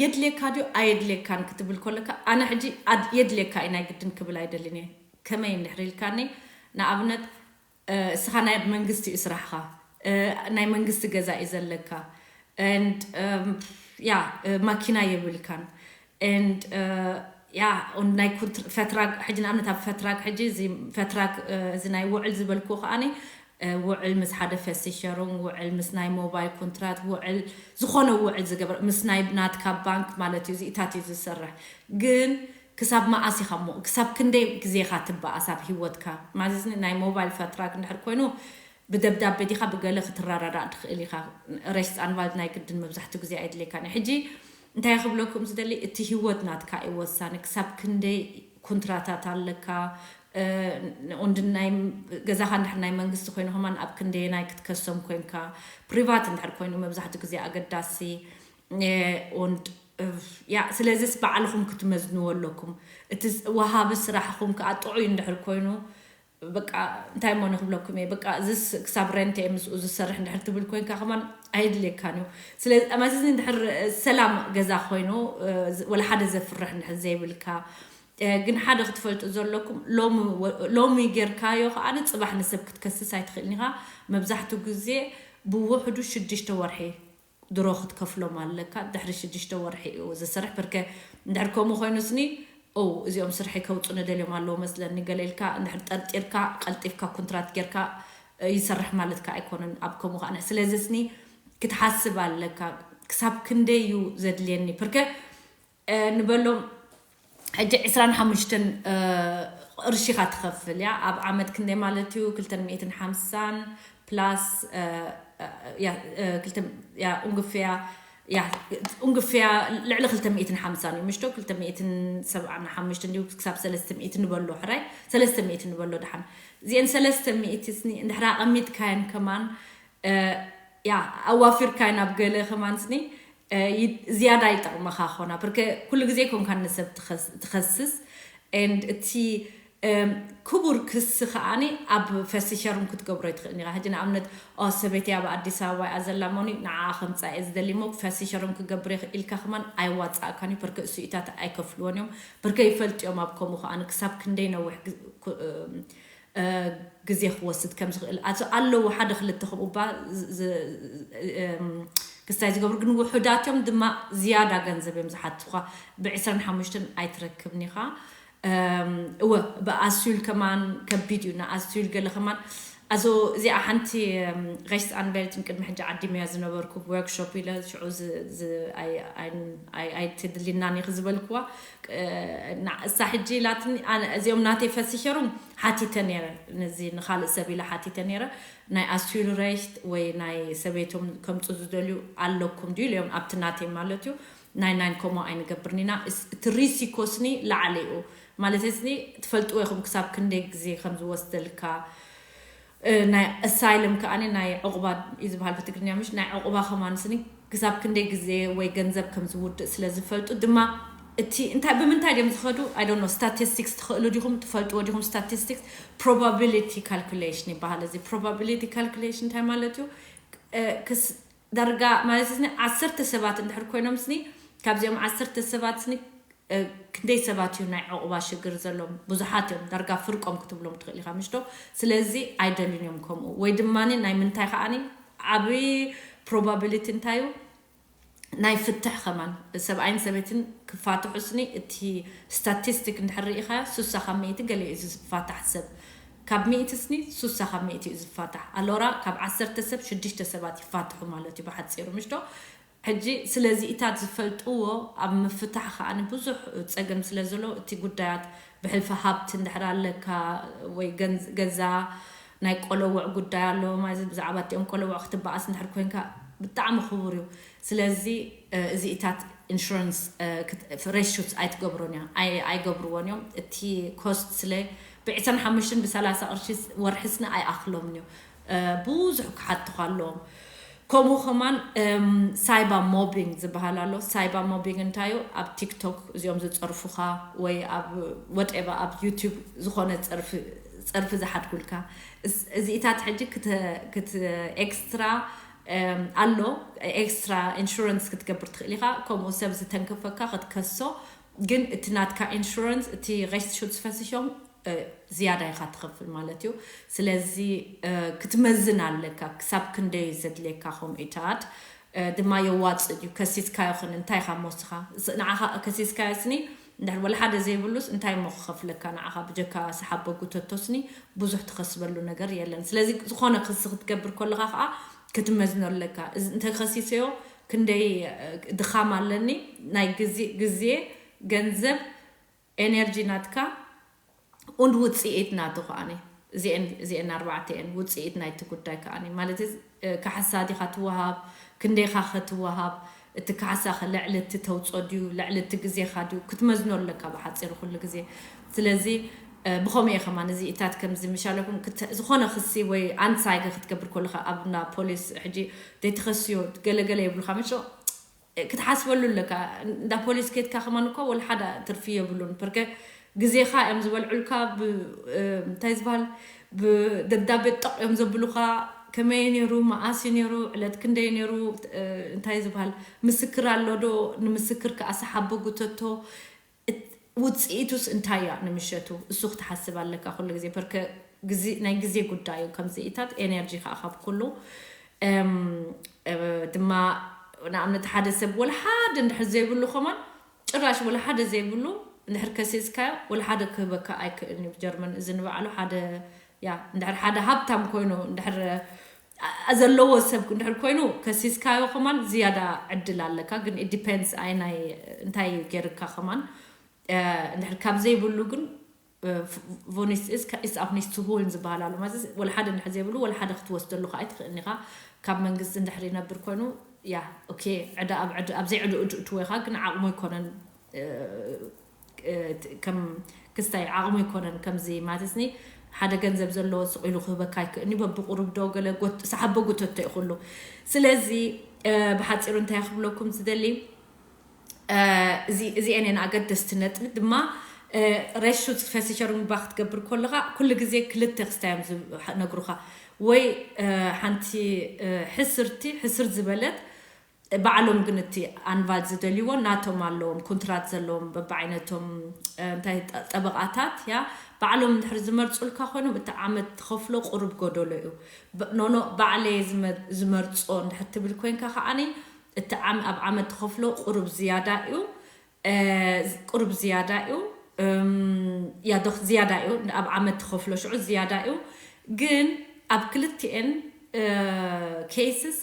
የድልየካ ድዩ ኣየድልየካን ክትብል ከለካ ኣነ ሕጂ የድልየካ እዩ ናይ ግድን ክብል ኣይደልን እየ። ከመይ እንድሕር ኢልካኒ ንኣብነት እስኻ ናይ መንግስቲ እዩ ስራሕኻ፣ ናይ መንግስቲ ገዛ እዩ ዘለካ፣ ያ ማኪና የብልካን፣ ያ ናይ ፈትራግ ሕጂ ንኣብነት ኣብ ፈትራግ ሕጂ ፈትራግ እዚ ናይ ውዕል ዝበልክዎ ከዓኒ ውዕል ምስ ሓደ ፈሲሸሩን ውዕል ምስ ናይ ሞባይል ኮንትራት ውዕል ዝኾነ ውዕል ዝገበር ምስ ናይ ናትካ ባንክ ማለት እዩ። እዚኢታት እዩ ዝሰርሕ ግን ክሳብ መኣስ ኢኻ እሞ ክሳብ ክንደይ ግዜኻ ትበኣስ ኣብ ሂወትካ ማለት ናይ ሞባይል ፈትራግ እንድሕር ኮይኑ ብደብዳቤ ዲኻ ብገለ ክትረዳዳእ ትኽእል ኢኻ። ረሽት ኣንባልድ ናይ ግድን መብዛሕትኡ ግዜ ኣይድልየካን እዩ። ሕጂ እንታይ ክብለኩም ዝደሊ እቲ ሂወት ናትካ እዩ ወሳኒ። ክሳብ ክንደይ ኩንትራታት ኣለካ። ንኦንድን ናይ ገዛኻ እንድሕር ናይ መንግስቲ ኮይኑ ከማን ኣብ ክንደየናይ ክትከሶም ኮንካ ፕሪቫት እንድሕር ኮይኑ መብዛሕትኡ ግዜ ኣገዳሲ። ኦንድ ያ ስለዚስ ባዕልኹም ክትመዝንዎ ኣለኩም። እቲ ወሃቢ ስራሕኹም ከዓ ጥዑይ እንድሕር ኮይኑ በቃ እንታይ እሞ ንክብለኩም እየ በቃ እዚስ ክሳብ ረንት እየ ምስኡ ዝሰርሕ እንድሕር ትብል ኮይንካ ከማን ኣይድልየካን እዩ። ስለዚ ኣማዚ እንድሕር ሰላም ገዛ ኮይኑ ወላ ሓደ ዘፍርሕ እንድሕር ዘይብልካ ግን ሓደ ክትፈልጡ ዘለኩም ሎሚ ጌርካዮ ከዓ ፅባሕ ንሰብ ክትከስስ ኣይትኽእልን ኢኻ። መብዛሕትኡ ግዜ ብውሕዱ ሽዱሽተ ወርሒ ድሮ ክትከፍሎም ኣለካ። ድሕሪ ሽዱሽተ ወርሒ እዩ ዝሰርሕ። ብርከ እንድሕር ከምኡ ኮይኑ ስኒ ኦ እዚኦም ስርሒ ከውፁ ንደልዮም ኣለዉ መስለኒ ገለ ኢልካ እንድሕር ጠርጢርካ ቀልጢፍካ ኮንትራት ጌርካ ይሰርሕ ማለት ከ ኣይኮነን። ኣብ ከምኡ ከዓ ስለዚ ስኒ ክትሓስብ ኣለካ። ክሳብ ክንደይ እዩ ዘድልየኒ ብርከ ንበሎም ሕጂ ዕስራን ሓሙሽተን ቅርሺኻ ትኸፍል እያ። ኣብ ዓመት ክንደይ ማለት እዩ? ክልተ ሚእትን ሓምሳን ፕላስ ያ ኡንግፍያ ልዕሊ ክልተ ሚእትን ሓምሳን እዩ ምሽቶ። ክልተ ሚእትን ሰብዓን ሓሙሽተን ድዩ ክሳብ ሰለስተ ሚእቲ ንበሎ፣ ሕራይ ሰለስተ ሚእቲ ንበሎ። ደሓን እዚአን ሰለስተ ሚእቲ ስኒ እንድሕር ኣቐሚጥካየን ከማን ያ ኣዋፊርካየን ኣብ ገለ ከማን ስኒ ዝያዳ ይጠቕመኻ ኾና። ብርከ ኩሉ ግዜ ኮንካ ንሰብ ትኸስስ and እቲ ክቡር ክሲ ከዓኒ ኣብ ፈሲሸሩም ክትገብሮ ይትኽእል ኢኻ። ሕጂ ንኣብነት ሰበይቲ ኣብ ኣዲስ ኣበባ እያ ዘላ ሞኒ ንዓ ከምፃ እየ ዝደሊ ሞ ፈሲሸሩም ክገብር ኢልካ ከማን ኣይዋፃእካን እዩ። ብርከ እሱኢታት ኣይከፍልዎን እዮም። ብርከ ይፈልጡ እዮም ኣብ ከምኡ ከዓኒ ክሳብ ክንደይ ነዊሕ ግዜ ክወስድ ከም ዝኽእል ኣለዎ። ሓደ ክልተ ከምኡ ባ ክስታይ ዝገብሩ ግን ውሑዳት እዮም ድማ ዝያዳ ገንዘብ እዮም ዝሓትኻ። ብ25 ኣይትረክብን ኢኻ። እወ ብኣስዩል ከማን ከቢድ እዩ ንኣስዩል ገለ ከማን ኣዞ እዚኣ ሓንቲ rechtsanwältin ቅድሚ ሕጂ ዓዲመያ ዝነበርኩ workshop ኢለ ሽዑ ኣይትድልናን ኢኺ ዝበልክዋ እሳ ሕጂ ኢላትኒ። እዚኦም ናተይ ፈሲሸሩም ሓቲተ ነይረ፣ ነዚ ንኻልእ ሰብ ኢለ ሓቲተ ነይረ። ናይ ኣስዩል recht ወይ ናይ ሰበይቶም ከምፁ ዝደልዩ ኣለኩም ድዩ ኢሎም ኣብቲ ናተይ ማለት እዩ። ናይ ናይን ከምኡ ኣይንገብርን ኢና። እቲ ሪሲኮስኒ ላዕሊ እዩ ማለት ስኒ ትፈልጥዎ ኢኹም ክሳብ ክንደይ ግዜ ከም ዝወስደልካ። ናይ ኣሳይለም ከዓኒ ናይ ዕቑባ እዩ ዝበሃል ብትግርኛ ምሽ ናይ ዕቑባ ከማን ስኒ ክሳብ ክንደይ ግዜ ወይ ገንዘብ ከም ዝውድእ ስለ ዝፈልጡ ድማ እቲ እንታይ ብምንታይ ድዮም ዝኸዱ? I don't know statistics ትኽእሉ ዲኹም ትፈልጥዎ ዲኹም statistics? Probability calculation ይበሃል። እዚ probability calculation እንታይ ማለት እዩ? ዳርጋ ማለት ስኒ ዓሰርተ ሰባት እንድሕር ኮይኖም ስኒ ካብዚኦም ዓሰርተ ሰባት ስኒ ክንደይ ሰባት እዩ ናይ ዕቑባ ሽግር ዘሎም? ብዙሓት እዮም። ዳርጋ ፍርቆም ክትብሎም ትኽእል ኢኻ ምሽቶ። ስለዚ ኣይደልን እዮም ከምኡ ወይ ድማ ናይ ምንታይ ከዓኒ ዓብዪ probability እንታይ እዩ? ናይ ፍትሕ ከማን ሰብኣይን ሰበይትን ክፋትሑ ስኒ እቲ statistic እንድሕር ርኢኻዮ ሱሳ ካብ ሚእቲ ገለ እዩ ዝፋታሕ ሰብ ካብ ሚእቲ ስኒ ሱሳ ካብ ሚእቲ እዩ ዝፋታሕ። ኣሎራ ካብ ዓሰርተ ሰብ ሽዱሽተ ሰባት ይፋትሑ ማለት እዩ ብሓፂሩ ምሽቶ። ሕጂ ስለዚ ኢታት ዝፈልጥዎ ኣብ ምፍታሕ ከዓኒ ብዙሕ ፀገም ስለ ዘሎ እቲ ጉዳያት ብሕልፊ ሃብቲ እንድሕር ኣለካ ወይ ገዛ ናይ ቆለውዕ ጉዳይ ኣሎ ማለት ብዛዕባ እቲኦም ቆለውዕ ክትበኣስ እንድሕር ኮይንካ ብጣዕሚ ክቡር እዩ። ስለዚ እዚኢታት insurance ratios ኣይትገብሮን እያ ኣይገብርዎን እዮም። እቲ cost ስለ ብ25 ብ30 ቅርሺ ወርሒ ስኒ ኣይኣኽሎምን እዩ። ብዙሕ ክሓትኻ ኣለዎም። ከምኡ ከማን cyber mobbing ዝበሃል ኣሎ። Cyber mobbing እንታይ እዩ? ኣብ ቲክቶክ እዚኦም ዝፀርፉኻ ወይ ኣብ whatever ኣብ ዩቱብ ዝኾነ ፀርፊ ዝሓድጉልካ እዚኢታት ሕጂ ክት extra ኣሎ። Extra insurance ክትገብር ትኽእል ኢኻ። ከምኡ ሰብ ዝተንከፈካ ክትከሶ ግን እቲ ናትካ insurance እቲ rechtsschutzversicherung ዝያዳ ኢኻ ትኸፍል ማለት እዩ። ስለዚ ክትመዝን ኣለካ ክሳብ ክንደይ ዘድልየካ ከምኡኢታት ድማ የዋፅእ ድዩ ከሲስካዮ ኽን እንታይ ኢኻ ሞስኻ ንዓኻ ከሲስካዮ ስኒ እንድሕር ወላ ሓደ ዘይብሉስ እንታይ ሞ ክኸፍለካ ንዓኻ ብጀካ ሰሓቦ ጉተቶ ስኒ ብዙሕ ትኸስበሉ ነገር የለን። ስለዚ ዝኾነ ክሲ ክትገብር ከለኻ ከዓ ክትመዝኖ ኣለካ። እንተከሲሰዮ ክንደይ ድኻም ኣለኒ ናይ ግዜ ገንዘብ energy ናትካ und ውፅኢት ናቱ ከዓኒ እዚኤን ኣርባዕተ እየን ውፅኢት ናይቲ ጉዳይ ከዓኒ ማለት ካሕሳ ዲኻ ትወሃብ ክንደይኻ ክትወሃብ እቲ ካሕሳ ልዕሊ እቲ ተውፆ ድዩ ልዕሊ እቲ ግዜኻ ድዩ ክትመዝኖ ኣለካ ብሓፂሩ ኩሉ ግዜ። ስለዚ ብኸምኡ እየ ከማን እዚ ኢታት ከምዚ ምሻለኩም ዝኾነ ክሲ ወይ ኣንሳይገ ክትገብር ከለካ ኣብና ፖሊስ ሕጂ ዘይትኸስዮ ገለገለ የብሉካ መሾ ክትሓስበሉ ኣለካ። እንዳ ፖሊስ ኬድካ ከማን እኮ ወላ ሓደ ትርፊ የብሉን። ፐርከ ግዜኻ እዮም ዝበልዑልካ። እንታይ ዝበሃል ብደብዳቤ ጠቕ እዮም ዘብሉኻ። ከመይ ነይሩ፣ መኣስ እዩ ነይሩ፣ ዕለት ክንደይ ነይሩ፣ እንታይ ዝበሃል ምስክር ኣሎ ዶ፣ ንምስክር ከኣ ሰሓቦ ጉተቶ፣ ውፅኢቱስ እንታይ እያ ንምሸቱ? እሱ ክትሓስብ ኣለካ ኩሉ ግዜ። ፐርከ ናይ ግዜ ጉዳይ እዩ ከምዚ ኢታት ኤነርጂ ከዓ ካብ ኩሉ ድማ ንኣብነት ሓደ ሰብ ወላ ሓደ እንድሕር ዘይብሉ ከማን ጭራሽ ወላ ሓደ ዘይብሉ እንድሕር ከሲስካዮ ወላ ሓደ ክህበካ ኣይክእልን እዩ። ጀርመን እዚ ንባዕሉ ሓደ ያ እንድሕር ሓደ ሃብታም ኮይኑ እንድሕር ዘለዎ ሰብ እንድሕር ኮይኑ ከሲስካዮ ከማን ዝያዳ ዕድል ኣለካ። ግን it depends ኣይ ናይ እንታይ እዩ ገይርካ ከማን እንድሕር ካብ ዘይብሉ ግን፣ ቮኒስ ኢስ ኢስ ኣፍ ኒስ ትሁልን ዝበሃል ኣሎ ማለት፣ ወላ ሓደ እንድሕር ዘይብሉ ወላ ሓደ ክትወስደሉ ከዓ ኣይትኽእልን ኢኻ። ካብ መንግስቲ እንድሕር ይነብር ኮይኑ፣ ያ፣ ኦኬ፣ ዕዳ ኣብ ዕዳ፣ ኣብ ዘይዕድኡ እትእትዎ ኢኻ፣ ግን ዓቕሙ ኣይኮነን። ከም ክስታይ ዓቕሙ ኣይኮነን። ከምዚ ማለትኒ ሓደ ገንዘብ ዘለዎ ስቕ ኢሉ ክህበካ ኣይክእልኒ። በብቁሩብ ዶ ገለ ጎት-፣ ሰሓቦ ጎተቶ እዩ ኩሉ። ስለዚ ብሓፂሩ እንታይ ክብለኩም ዝደሊ፣ እዚ፣ እዚአን እየን ኣገደስቲ ነጥቢ ድማ። ሬሹ ፈሲሸሩምባ ክትገብር ከለኻ ኩሉ ግዜ ክልተ ክስታይ እዮም ዝነግሩኻ። ወይ ሓንቲ ሕስርቲ፣ ሕስር ዝበለት፣ ባዕሎም ግን እቲ ኣንቫል ዝደልይዎ ናቶም ኣለዎም፣ ኩንትራት ዘለዎም በብዓይነቶም፣ እንታይ፣ ጠበቓታት፣ ያ፣ ባዕሎም እንድሕር ዝመርፁልካ ኮይኖም እቲ ዓመት ትኸፍሎ ቁሩብ ጎደሎ እዩ። ኖኖ፣ ባዕለየ ዝመርፆ እንድሕር ትብል ኮይንካ ከዓኒ እቲ ኣብ ዓመት ትኸፍሎ ቁሩብ ዝያዳ እዩ። ቁሩብ ዝያዳ እዩ። ያዶክ ዝያዳ እዩ፣ ኣብ ዓመት ትኸፍሎ ሽዑ ዝያዳ እዩ። ግን ኣብ ክልቲኤን ኬስስ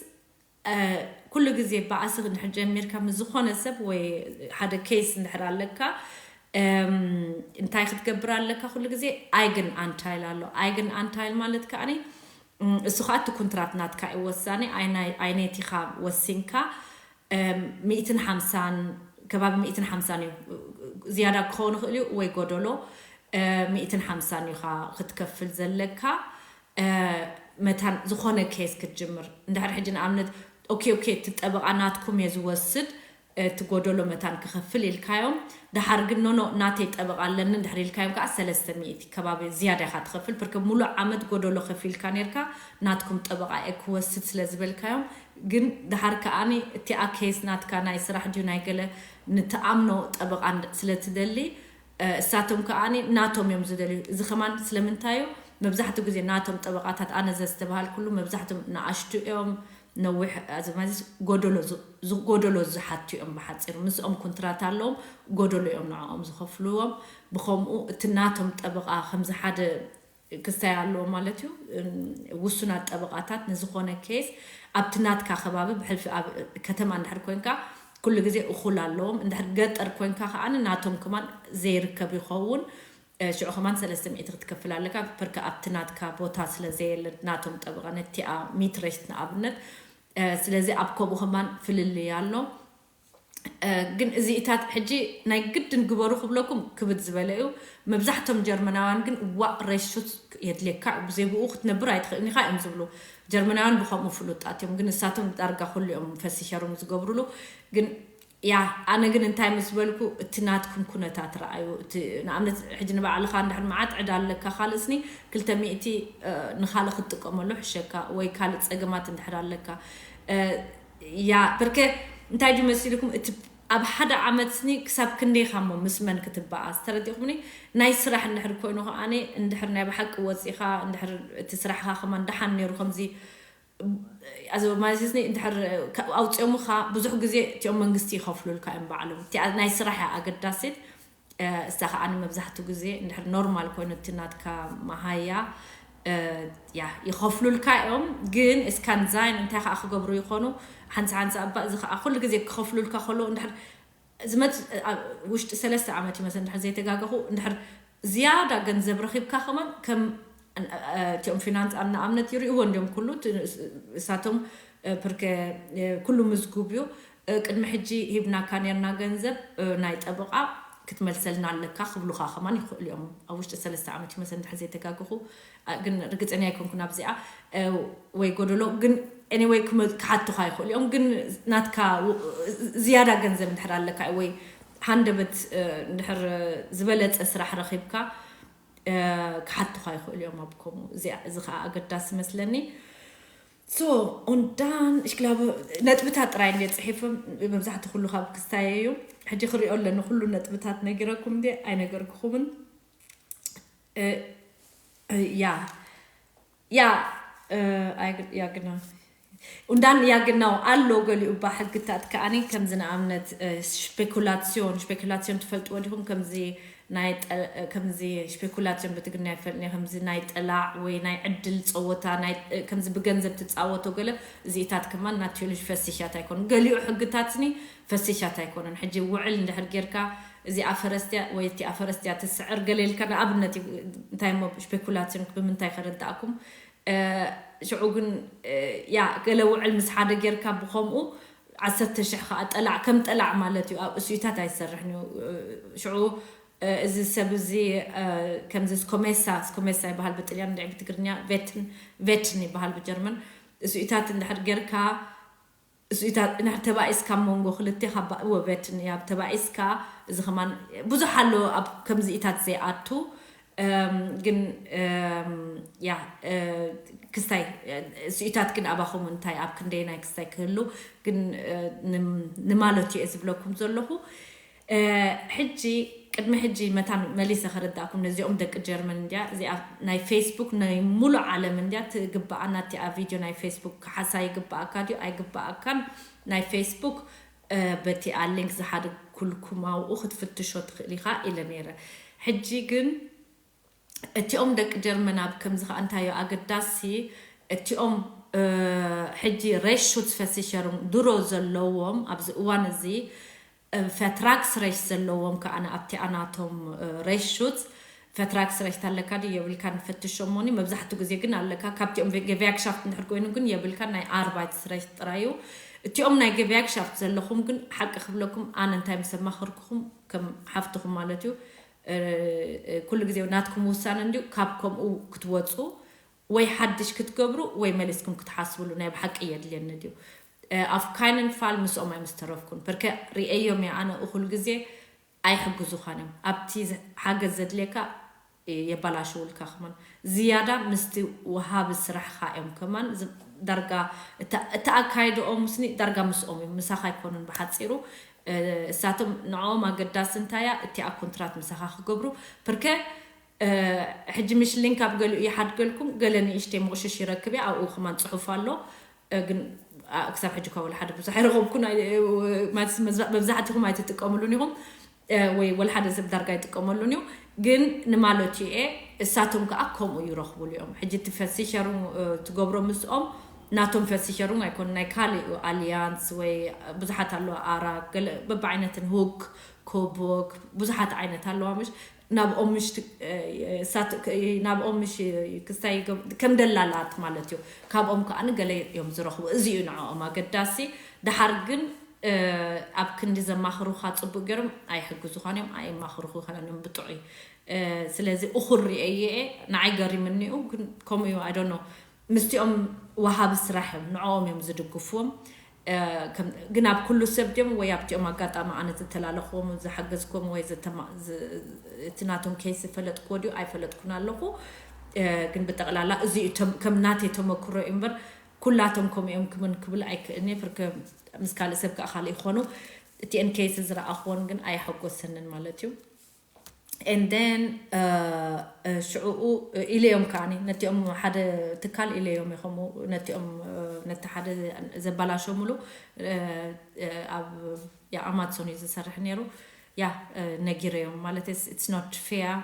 ኩሉ ግዜ ባእሲ ክንድሕር ጀሚርካ ምስ ዝኾነ ሰብ ወይ ሓደ ኬስ እንድሕር ኣለካ፣ እንታይ ክትገብር ኣለካ? ኩሉ ግዜ ኣይግን ኣንታይል ኣሎ። ኣይግን ኣንታይል ማለት ከዓኒ እሱ ከዓ እቲ ኩንትራት ናትካ እዩ ወሳኒ። ኣይነቲኻ ወሲንካ፣ ሚእትን ሓምሳን፣ ከባቢ ሚእትን ሓምሳን እዩ። ዝያዳ ክኸውን ይኽእል እዩ ወይ ጎደሎ፣ ሚእትን ሓምሳን ኢኻ ክትከፍል ዘለካ። መታን ዝኾነ ኬስ ክትጅምር እንድሕር ሕጂ ንኣብነት፣ ኦኬ፣ ኦኬ፣ እቲ ጠበቓ ናትኩም እየ ዝወስድ፣ እቲ ጎደሎ መታን ክኸፍል ኢልካዮም። ደሓር ግን ኖኖ፣ ናተይ ጠበቓ ኣለኒ እንድሕር ኢልካዮም ከዓ ሰለስተ ሚእቲ ከባቢ ዝያዳ ኢኻ ትኸፍል። ብርክ ሙሉእ ዓመት ጎደሎ ከፊልካ ነርካ፣ ናትኩም ጠበቓ እየ ክወስድ ስለ ዝበልካዮም። ግን ደሓር ከዓኒ እቲኣ ኬስ ናትካ ናይ ስራሕ ድዩ ናይ ገለ ንትኣምኖ ጠበቓ ስለ ትደሊ፣ እሳቶም ከዓኒ ናቶም እዮም ዝደልዩ። እዚ ከማን ስለምንታይ እዩ? መብዛሕትኡ ግዜ ናቶም ጠበቓታት ኣነ ዘስተባሃልኩሉ መብዛሕትኦም ንኣሽቱ እዮም፣ ነዊሕ፣ ማለት ጎደሎ ዝሓቱ እዮም። ብሓፂሩ ምስኦም ኩንትራት ኣለዎም፣ ጎደሎ እዮም ንዕኦም ዝኸፍልዎም። ብኸምኡ እቲ ናቶም ጠበቓ ከምዚ ሓደ ክስታይ ኣለዎ ማለት እዩ። ውሱናት ጠበቓታት ንዝኾነ ኬስ ኣብቲ ናትካ ከባቢ ብሕልፊ ኣብ ከተማ እንድሕር ኮይንካ ኩሉ ግዜ እኹል ኣለዎም። እንድሕር ገጠር ኮይንካ ከዓኒ ናቶም ከማን ዘይርከብ ይኸውን። ሽዑ ከማን ሰለስተ ሚእቲ ክትከፍል ኣለካ። ፐርከ ኣብቲ ናትካ ቦታ ስለ ዘየለ ናቶም ጠበቓ ነቲኣ ሚትረሽት ንኣብነት። ስለዚ ኣብ ከምኡ ከማን ፍልልይ ኣሎ። ግን እዚኢታት ሕጂ ናይ ግድን ግበሩ ክብለኩም ክብድ ዝበለ እዩ። መብዛሕቶም ጀርመናውያን ግን ዋእ ሬሹት የድልየካ እዩ፣ ብዘይ ብኡ ክትነብር ኣይትኽእልን ኢኻ እዮም ዝብሉ። ጀርመናውያን ብኸምኡ ፍሉጣት እዮም፣ ግን ንሳቶም ዳርጋ ኩሉ እዮም ፈሲሸሩም ዝገብሩሉ። ግን ያ፣ ኣነ ግን እንታይ ምስ በልኩ፣ እቲ ናትኩም ኩነታት ረኣዩ። እቲ ንኣብነት ሕጂ ንባዕልኻ እንድሕር መዓት ዕዳ ኣለካ፣ ካልእ ስኒ ክልተ ሚእቲ ንኻልእ ክትጥቀመሉ ሕሸካ፣ ወይ ካልእ ጸገማት እንድሕር ኣለካ። ያ፣ ብርክ እንታይ ድዩ መሲልኩም፣ እቲ ኣብ ሓደ ዓመት ስኒ ክሳብ ክንደይ ኢኻ እሞ ምስ መን ክትበኣስ? ተረዲእኩምኒ? ናይ ስራሕ እንድሕር ኮይኑ ከዓኒ፣ እንድሕር ናይ ብሓቂ ወፂኻ፣ እንድሕር እቲ ስራሕኻ ከማን ደሓን ነይሩ፣ ከምዚ ኣዚ ማለት ስኒ እንድሕር ኣውፅኦምኻ፣ ብዙሕ ግዜ እቲኦም መንግስቲ ይኸፍሉልካ እዮም ባዕሎም። እቲኣ ናይ ስራሕ እያ ኣገዳሲት። እሳ ከዓኒ መብዛሕትኡ ግዜ እንድሕር ኖርማል ኮይኑ እቲ ናትካ መሃያ፣ ያ፣ ይኸፍሉልካ እዮም። ግን እስካን ዛይን እንታይ ከዓ ክገብሩ ይኾኑ፣ ሓንሳ ሓንሳ እባ እዚ ከዓ ኩሉ ግዜ ክኸፍሉልካ ከለዉ እንድሕር ዝመፅ ውሽጢ ሰለስተ ዓመት ይመስል እንድሕር ዘይተጋገኹ፣ እንድሕር ዝያዳ ገንዘብ ረኺብካ ከማን ከም እቲኦም ፊናንስ ኣብ ንኣብነት ይርእይዎ እንዲዮም ኩሉ እሳቶም፣ ፕርከ ኩሉ ምዝጉብ እዩ። ቅድሚ ሕጂ ሂብናካ ነርና ገንዘብ ናይ ጠበቓ ክትመልሰልና ኣለካ ክብሉኻ ከማን ይኽእሉ እዮም። ኣብ ውሽጢ ሰለስተ ዓመት ይመስል እንድሕር ዘይተጋገኹ፣ ግን ርግፀኛ ኣይኮንኩን ኣብዚኣ ወይ ጎደሎ፣ ግን ኤኒወይ ክሓቱኻ ይኽእሉ እዮም። ግን ናትካ ዝያዳ ገንዘብ እንድሕር ኣለካ ወይ ሃንደበት እንድሕር ዝበለፀ ስራሕ ረኺብካ ክሓቱኻ ይኽእሉ እዮም ኣብ ከምኡ። እዚ ከዓ ኣገዳሲ መስለኒ። ሶ ኦንዳን እሽክላቦ ነጥብታት ጥራይ እንደ ፅሒፎም መብዛሕትኡ ኩሉ ካብ ክስታይ እዩ። ሕጂ ክሪኦ ኣለኒ ኩሉ ነጥብታት ነጊረኩም እንደ ኣይነገርኩኹምን። ያ ያ ያ ግና ኡንዳን ያ ግናው ኣሎ ገሊኡ እባ ሕግታት ከኣኒ ከምዚ ንኣብነት ስፔኩላሲዮን ስፔኩላሲዮን ትፈልጥዎ ዲኹም? ከምዚ ናይ ከምዚ ስፔኩላሲዮን ብትግርኛ ይፈልጥ ከምዚ ናይ ጠላዕ ወይ ናይ ዕድል ፀወታ ከምዚ ብገንዘብ ትፃወቶ ገለ እዚኢታት ከማን ናትዮሎጂ ፈሲሻት ኣይኮኑን። ገሊኡ ሕግታትኒ ፈሲሻት ኣይኮኑን። ሕጂ ውዕል እንድሕር ጌርካ እዚኣ ፈረስ ድያ ወይ እቲኣ ፈረስ ድያ ትስዕር ገለ ኢልካ፣ ንኣብነት እዩ፣ እንታይ እሞ ስፔኩላሽን ብምንታይ ከረድኣኩም። ሽዑ ግን ያ ገለ ውዕል ምስ ሓደ ጌርካ ብኸምኡ ዓሰርተ ሽሕ ከዓ ጠላዕ ከም ጠላዕ ማለት እዩ። ኣብ እሱኢታት ኣይሰርሕን እዩ። ሽዑ እዚ ሰብ እዚ ከምዚ ስኮሜሳ፣ ስኮሜሳ ይበሃል ብጥልያን፣ ድዒ ብትግርኛ ቬትን፣ ቬትን ይበሃል ብጀርመን። እሱኢታት እንድሕር ጌርካ እሱኢታት እንድሕር ተባኢስካ መንጎ ክልቴኻ ባእወ ቬትን እያ ተባኢስካ፣ እዚ ከማን ብዙሕ ኣሎ ኣብ ከምዚኢታት ዘይኣቱ። ግን ያ ክስታይ እሱኢታት ግን ኣባኹም እንታይ ኣብ ክንደየናይ ክስታይ ክህሉ ግን ንማለቱ እየ ዝብለኩም ዘለኹ። ሕጂ ቅድሚ ሕጂ መታን መሊሰ ከረዳእኩም፣ ነዚኦም ደቂ ጀርመን እንድያ፣ እዚኣ ናይ ፌስቡክ ናይ ሙሉእ ዓለም እንድያ ትግብኣና። እቲኣ ቪድዮ ናይ ፌስቡክ ክሓሳ ይግብኣካ ድዩ ኣይግብኣካን፣ ናይ ፌስቡክ በቲኣ ሊንክ ዝሓደግኩልኩም ኣብኡ ክትፍትሾ ትኽእል ኢኻ ኢለ ነይረ። ሕጂ ግን እቲኦም ደቂ ጀርመን ኣብ ከምዚ ከኣ እንታዮ ኣገዳሲ፣ እቲኦም ሕጂ ሬሹት ፈሲሸሩም ድሮ ዘለዎም ኣብዚ እዋን እዚ ፈትራክስ ሬሽ ዘለዎም ከኣ ኣብቲ ኣናቶም ሬሹት ፈትራክስ ሬሽ ኣለካ ድዩ የብልካ ንፈትሾሞኒ። መብዛሕትኡ ግዜ ግን ኣለካ። ካብቲኦም ገቪያክሻፍት እንድሕር ኮይኑ ግን የብልካ፣ ናይ ኣርባይት ሬሽ ጥራዩ። እቲኦም ናይ ገቪያክሻፍት ዘለኹም ግን ሓቂ ክብለኩም ኣነ እንታይ ምስ ኣማኸርኩኹም ከም ሓፍትኹም ማለት እዩ፣ ኩሉ ግዜ ናትኩም ውሳነ እንድዩ። ካብ ከምኡ ክትወፁ ወይ ሓድሽ ክትገብሩ ወይ መሊስኩም ክትሓስብሉ ናይ ብሓቂ የድልየኒ ድዩ። ኣብ ካይነን ፋል ምስኦም ኣይምስተረፍኩን። ፐርከ ሪኤዮም እየ ኣነ እኹል ግዜ ኣይሕግዙኻን እዮም። ኣብቲ ሓገዝ ዘድልየካ የባላሽውልካ። ከማን ዝያዳ ምስቲ ወሃቢ ስራሕኻ እዮም። ከማን ዳርጋ እቲ ኣካይድኦም ምስኒ ዳርጋ ምስኦም እዮም፣ ምሳኻ ኣይኮኑን። ብሓፂሩ እሳቶም ንዕኦም ኣገዳሲ እንታያ እቲኣ ኮንትራት ምሳኻ ክገብሩ። ፕርከ ሕጂ ምሽ ሊንክ ኣብ ገሊኡ ይሓድገልኩም፣ ገለ ንእሽተይ ምቕሽሽ ይረክብ እየ። ኣብኡ ከማን ፅሑፍ ኣሎ። ግን ክሳብ ሕጂ እኳ ወላ ሓደ ብዙሕ ኣይረኸብኩን። መብዛሕትኹም ኣይትጥቀምሉን ኢኹም ወይ ወላ ሓደ ሰብ ዳርጋ ይጥቀመሉን እዩ። ግን ንማለቱ እየ፣ እሳቶም ከዓ ከምኡ ይረኽቡሉ እዮም። ሕጂ እቲ ፈሲሸሩን ትገብሮ ምስኦም ናቶም ፈሲሸሩን ኣይኮኑ፣ ናይ ካልእ እዩ። ኣሊያንስ ወይ ብዙሓት ኣለዋ፣ ኣራ ገለ በብዓይነትን፣ ሁክ፣ ኮቦክ ብዙሓት ዓይነት ኣለዋ። ምሽ ናብኦም ምሽ ናብኦም ምሽ ክስታይ ከም ደላላት ማለት እዩ። ካብኦም ከዓ ገለ እዮም ዝረኽቡ። እዚ እዩ ንዕኦም ኣገዳሲ። ደሓር ግን ኣብ ክንዲ ዘማኽሩኻ ፅቡቅ ገይሮም ኣይሕግዙኻን እዮም፣ ኣይማኽሩኻን እዮም ብጥዑይ። ስለዚ እኹል ሪኤየ እየ፣ ንዓይ ገሪምኒ እዩ። ግን ከምኡ እዩ፣ I don't know፣ ምስቲኦም ወሃቢ ስራሕ እዮም፣ ንዕኦም እዮም ዝድግፍዎም። ግን ኣብ ኩሉ ሰብ ድዮም ወይ ኣብቲኦም ኣጋጣሚ ኣነ ዝተላለኽዎም ዝሓገዝክዎም ወይ እቲ ናቶም ኬስ ዝፈለጥክዎ ድዩ ኣይፈለጥኩን ኣለኹ። ግን ብጠቕላላ እዚ እዩ ከም ናተይ ተመክሮ እዩ እምበር ኩላቶም ከምኡ እዮም ክምን ክብል ኣይክእልኒ። ፍርከ ምስ ካልእ ሰብ ከዓ ካልእ ይኾኑ። እቲኤን ኬስ ዝረኣኽዎን ግን ኣየሐጎሰንን ማለት እዩ። And then ሽዕኡ ኢለዮም ከዓኒ ነቲኦም ሓደ ትካል ኢለዮም ይኸሙ ነቲኦም ነቲ ሓደ ዘባላሸሙሉ ኣብ ኣማትሶን እዩ ዝሰርሕ ነይሩ። ያ ነጊረዮም ማለት it's not fair።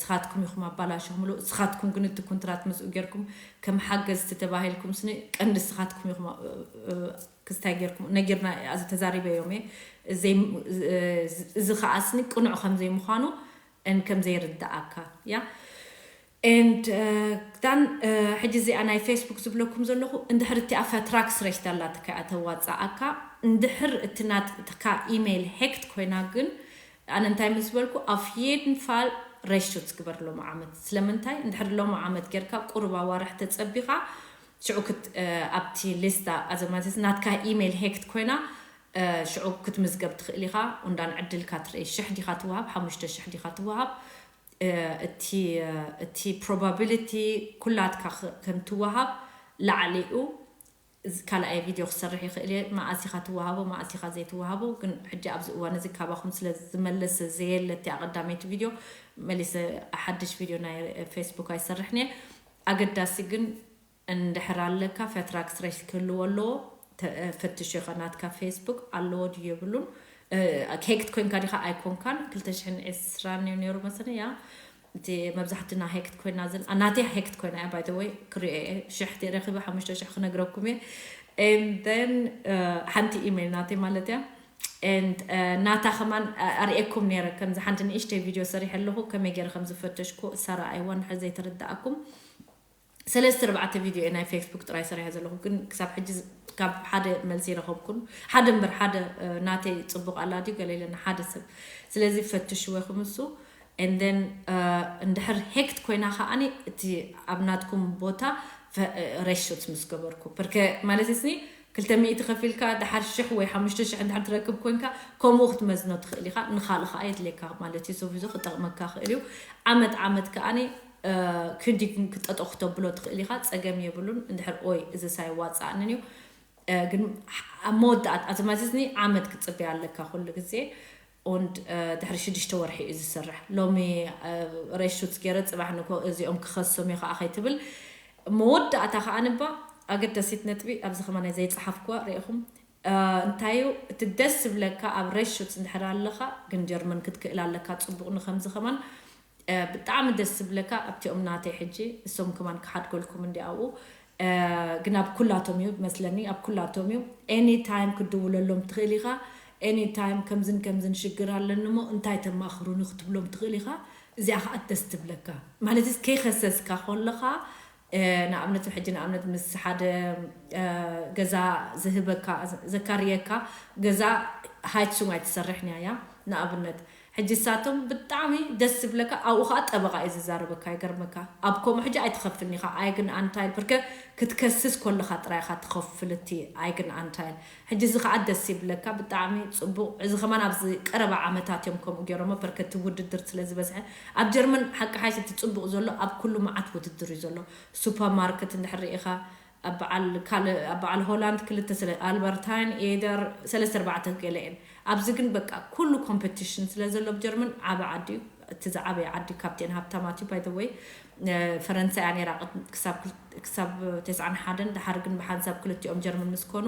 ስኻትኩም ኢኹም ኣባላሸሙሉ። ስኻትኩም ግን እቲ ኮንትራት ምስኡ ጌርኩም ከም ሓገዝቲ ተባሂልኩም ስኒ ቀንዲ ስኻትኩም ኢኹም ክስታይ ጌርኩም ነጊርና። ኣዚ ተዛሪበዮም እየ። እዚ ከዓ ስኒ ቅኑዕ ከም ዘይምዃኑ and ከም ዘይርዳኣካ እያ። And ክዳን ሕጂ እዚኣ ናይ ፌስቡክ ዝብለኩም ዘለኹ እንድሕር እቲኣ ፈትራክስ ረሽት ኣላትካ እያ ተዋፃኣካ። እንድሕር እቲ ናትካ ኢሜይል ሄክት ኮይና ግን ኣነ እንታይ ምስ በልኩ ኣፍ ዬድን ፋል ረሽት ግበር ሎሚ ዓመት። ስለምንታይ እንድሕር ሎሚ ዓመት ጌርካ ቁሩብ ኣዋርሕ ተፀቢኻ ሽዑ ክት ኣብቲ ሊስታ ኣዘማትስ ናትካ ኢሜይል ሄክት ኮይና ሽዑ ክትምዝገብ ትኽእል ኢኻ። እንዳን ዕድልካ ትርኢ ሽሕ ዲኻ ትወሃብ ሓሙሽተ ሽሕ ዲኻ ትወሃብ። እቲ እቲ ፕሮባቢሊቲ ኩላትካ ከም ትወሃብ ላዕሊ እዩ። ካልኣይ ቪድዮ ክሰርሕ ይኽእል እየ መኣስ ኢኻ ትወሃቦ መኣስ ኢኻ ዘይትወሃቦ። ግን ሕጂ ኣብዚ እዋን እዚ ካባኹም ስለ ዝመለስ ዘየለ እቲ ኣቐዳመይቲ ቪድዮ መሊሰ ሓድሽ ቪድዮ ናይ ፌስቡክ ኣይሰርሕን እየ። ኣገዳሲ ግን እንድሕር ኣለካ ፈትራክስ ሬሽ ክህልዎ ኣለዎ። ፈትሽ ኢኻ ናትካ ፌስቡክ ኣለዎ ድዩ የብሉን። ሄክት ኮንካ ዲኻ ኣይኮንካን ክልተ ሽሕን ዕስራን እዩ ነይሩ መሰለኝ። ያ እቲ መብዛሕትና ሄክት ኮይና ዝን ናተይ ሄክት ኮይና እያ ባይተወይ ክሪኦ እየ ሽሕ ተረኺበ ሓሙሽተ ሽሕ ክነግረኩም እየ። And then ሓንቲ ኢሜይል ናተይ ማለት እያ። And ናታ ከማን ኣርእየኩም ነይረ። ከምዚ ሓንቲ ንእሽተይ ቪድዮ ሰሪሐ ኣለኹ፣ ከመይ ገይረ ከም ዝፈተሽኩ። እሳ ረኣይዋ እንድሕር ዘይተረዳኣኩም። ሰለስተ ኣርባዕተ ቪድዮ ናይ ፌስቡክ ጥራይ ሰሪሐ ዘለኹ፣ ግን ክሳብ ሕጂ ካብ ሓደ መልሲ ይረኸብኩን። ሓደ እምበር ሓደ ናተይ ፅቡቕ ኣላ ድዩ ገለ ኢለና ሓደ ሰብ። ስለዚ ፈትሽዎ ኢኹም እሱ። And then እንድሕር ሄክት ኮይና ከዓኒ እቲ ኣብ ናትኩም ቦታ ረሾት ምስ ገበርኩ፣ ፐርከ ማለት ስኒ ክልተ ሚእቲ ከፊልካ ድሓር ሽሕ ወይ ሓሙሽተ ሽሕ እንድሕር ትረክብ ኮንካ፣ ከምኡ ክትመዝኖ ትኽእል ኢኻ። ንኻልእ ከዓ የድልየካ ማለት እዩ። ሶፊዞ ክጠቕመካ ክእል እዩ። ዓመት ዓመት ከዓኒ ክንዲ ክጠጠ ክተብሎ ትኽእል ኢኻ። ፀገም የብሉን። እንድሕር ኦይ እዚ ሳይዋፃእንን እዩ። ግን ኣብ መወዳእት ኣዘማዚዝኒ ዓመት ክፅበያ ኣለካ ኩሉ ግዜ። ኦንድ ድሕሪ ሽዱሽተ ወርሒ እዩ ዝስርሕ። ሎሚ ረሹት ገይረ ፅባሕ ንኮ እዚኦም ክኸሶም እዩ ከዓ ከይትብል። መወዳእታ ከዓ ንባ ኣገዳሲት ነጥቢ ኣብዚ ከማናይ ዘይፀሓፍኩዋ ርኢኹም። እንታይ እዩ እቲ ደስ ዝብለካ ኣብ ረሹት እንድሕር ኣለካ ግን ጀርመን ክትክእል ኣለካ። ፅቡቕ ንከምዚ ከማን ብጣዕሚ ደስ ዝብለካ ኣብቲኦም ናተይ ሕጂ እሶም ከማን ክሓድገልኩም እንዲ ኣብኡ ግን ኣብ ኩላቶም እዩ መስለኒ ኣብ ኩላቶም እዩ። Any time ክድውለሎም ትኽእል ኢኻ። Any time ከምዝን ከምዝን ሽግር ኣለኒ እሞ እንታይ ተማኽሩኒ ክትብሎም ትኽእል ኢኻ። እዚኣ ከዓ ደስ ትብለካ ማለት ከይኸሰስካ ከለኻ ንኣብነት ሕጂ ንኣብነት ምስ ሓደ ገዛ ዝህበካ ዘካርየካ ገዛ ሃይትሱንግ ኣይትሰርሕን እያ ንኣብነት ሕጂ ሳቶም ብጣዕሚ ደስ ዝብለካ ኣብኡ ከዓ ጠበቃ እዩ ዝዛረበካ ይገርመካ ኣብ ከምኡ ሕጂ ኣይትኸፍልኒ ኢኻ ኣይግን ኣንታይል ብርከ ክትከስስ ከለኻ ጥራይ ኢኻ ትኸፍል እቲ ኣይግን ኣንታይል ሕጂ እዚ ከዓ ደስ ይብለካ ብጣዕሚ ፅቡቅ እዚ ከማን ኣብዚ ቀረባ ዓመታት እዮም ከምኡ ገይሮሞ በርከቲ ውድድር ስለ ዝበዝሐ ኣብ ጀርመን ሓቂ ሓይሽ እቲ ፅቡቅ ዘሎ ኣብ ኩሉ መዓት ውድድር እዩ ዘሎ ሱፐርማርኬት እንድሕር ኢኻ ኣብ በዓል ካልእ ኣብ በዓል ሆላንድ ክልተ ስለ ኣልበርታይን ኤደር ሰለስተ ኣርባዕተ ገለ እየን ኣብዚ ግን በቃ ኩሉ ኮምፐቲሽን ስለ ዘሎ ኣብ ጀርመን ዓበ ዓዲ እዩ እቲ ዝዓበየ ዓዲ ካብቴን ሃብታማት እዩ ባይ ወይ ፈረንሳይ ኣኔራ ክሳብ ተስዓን ሓደን ድሓር ግን ብሓንሳብ ክልቲኦም ጀርመን ምስ ኮኑ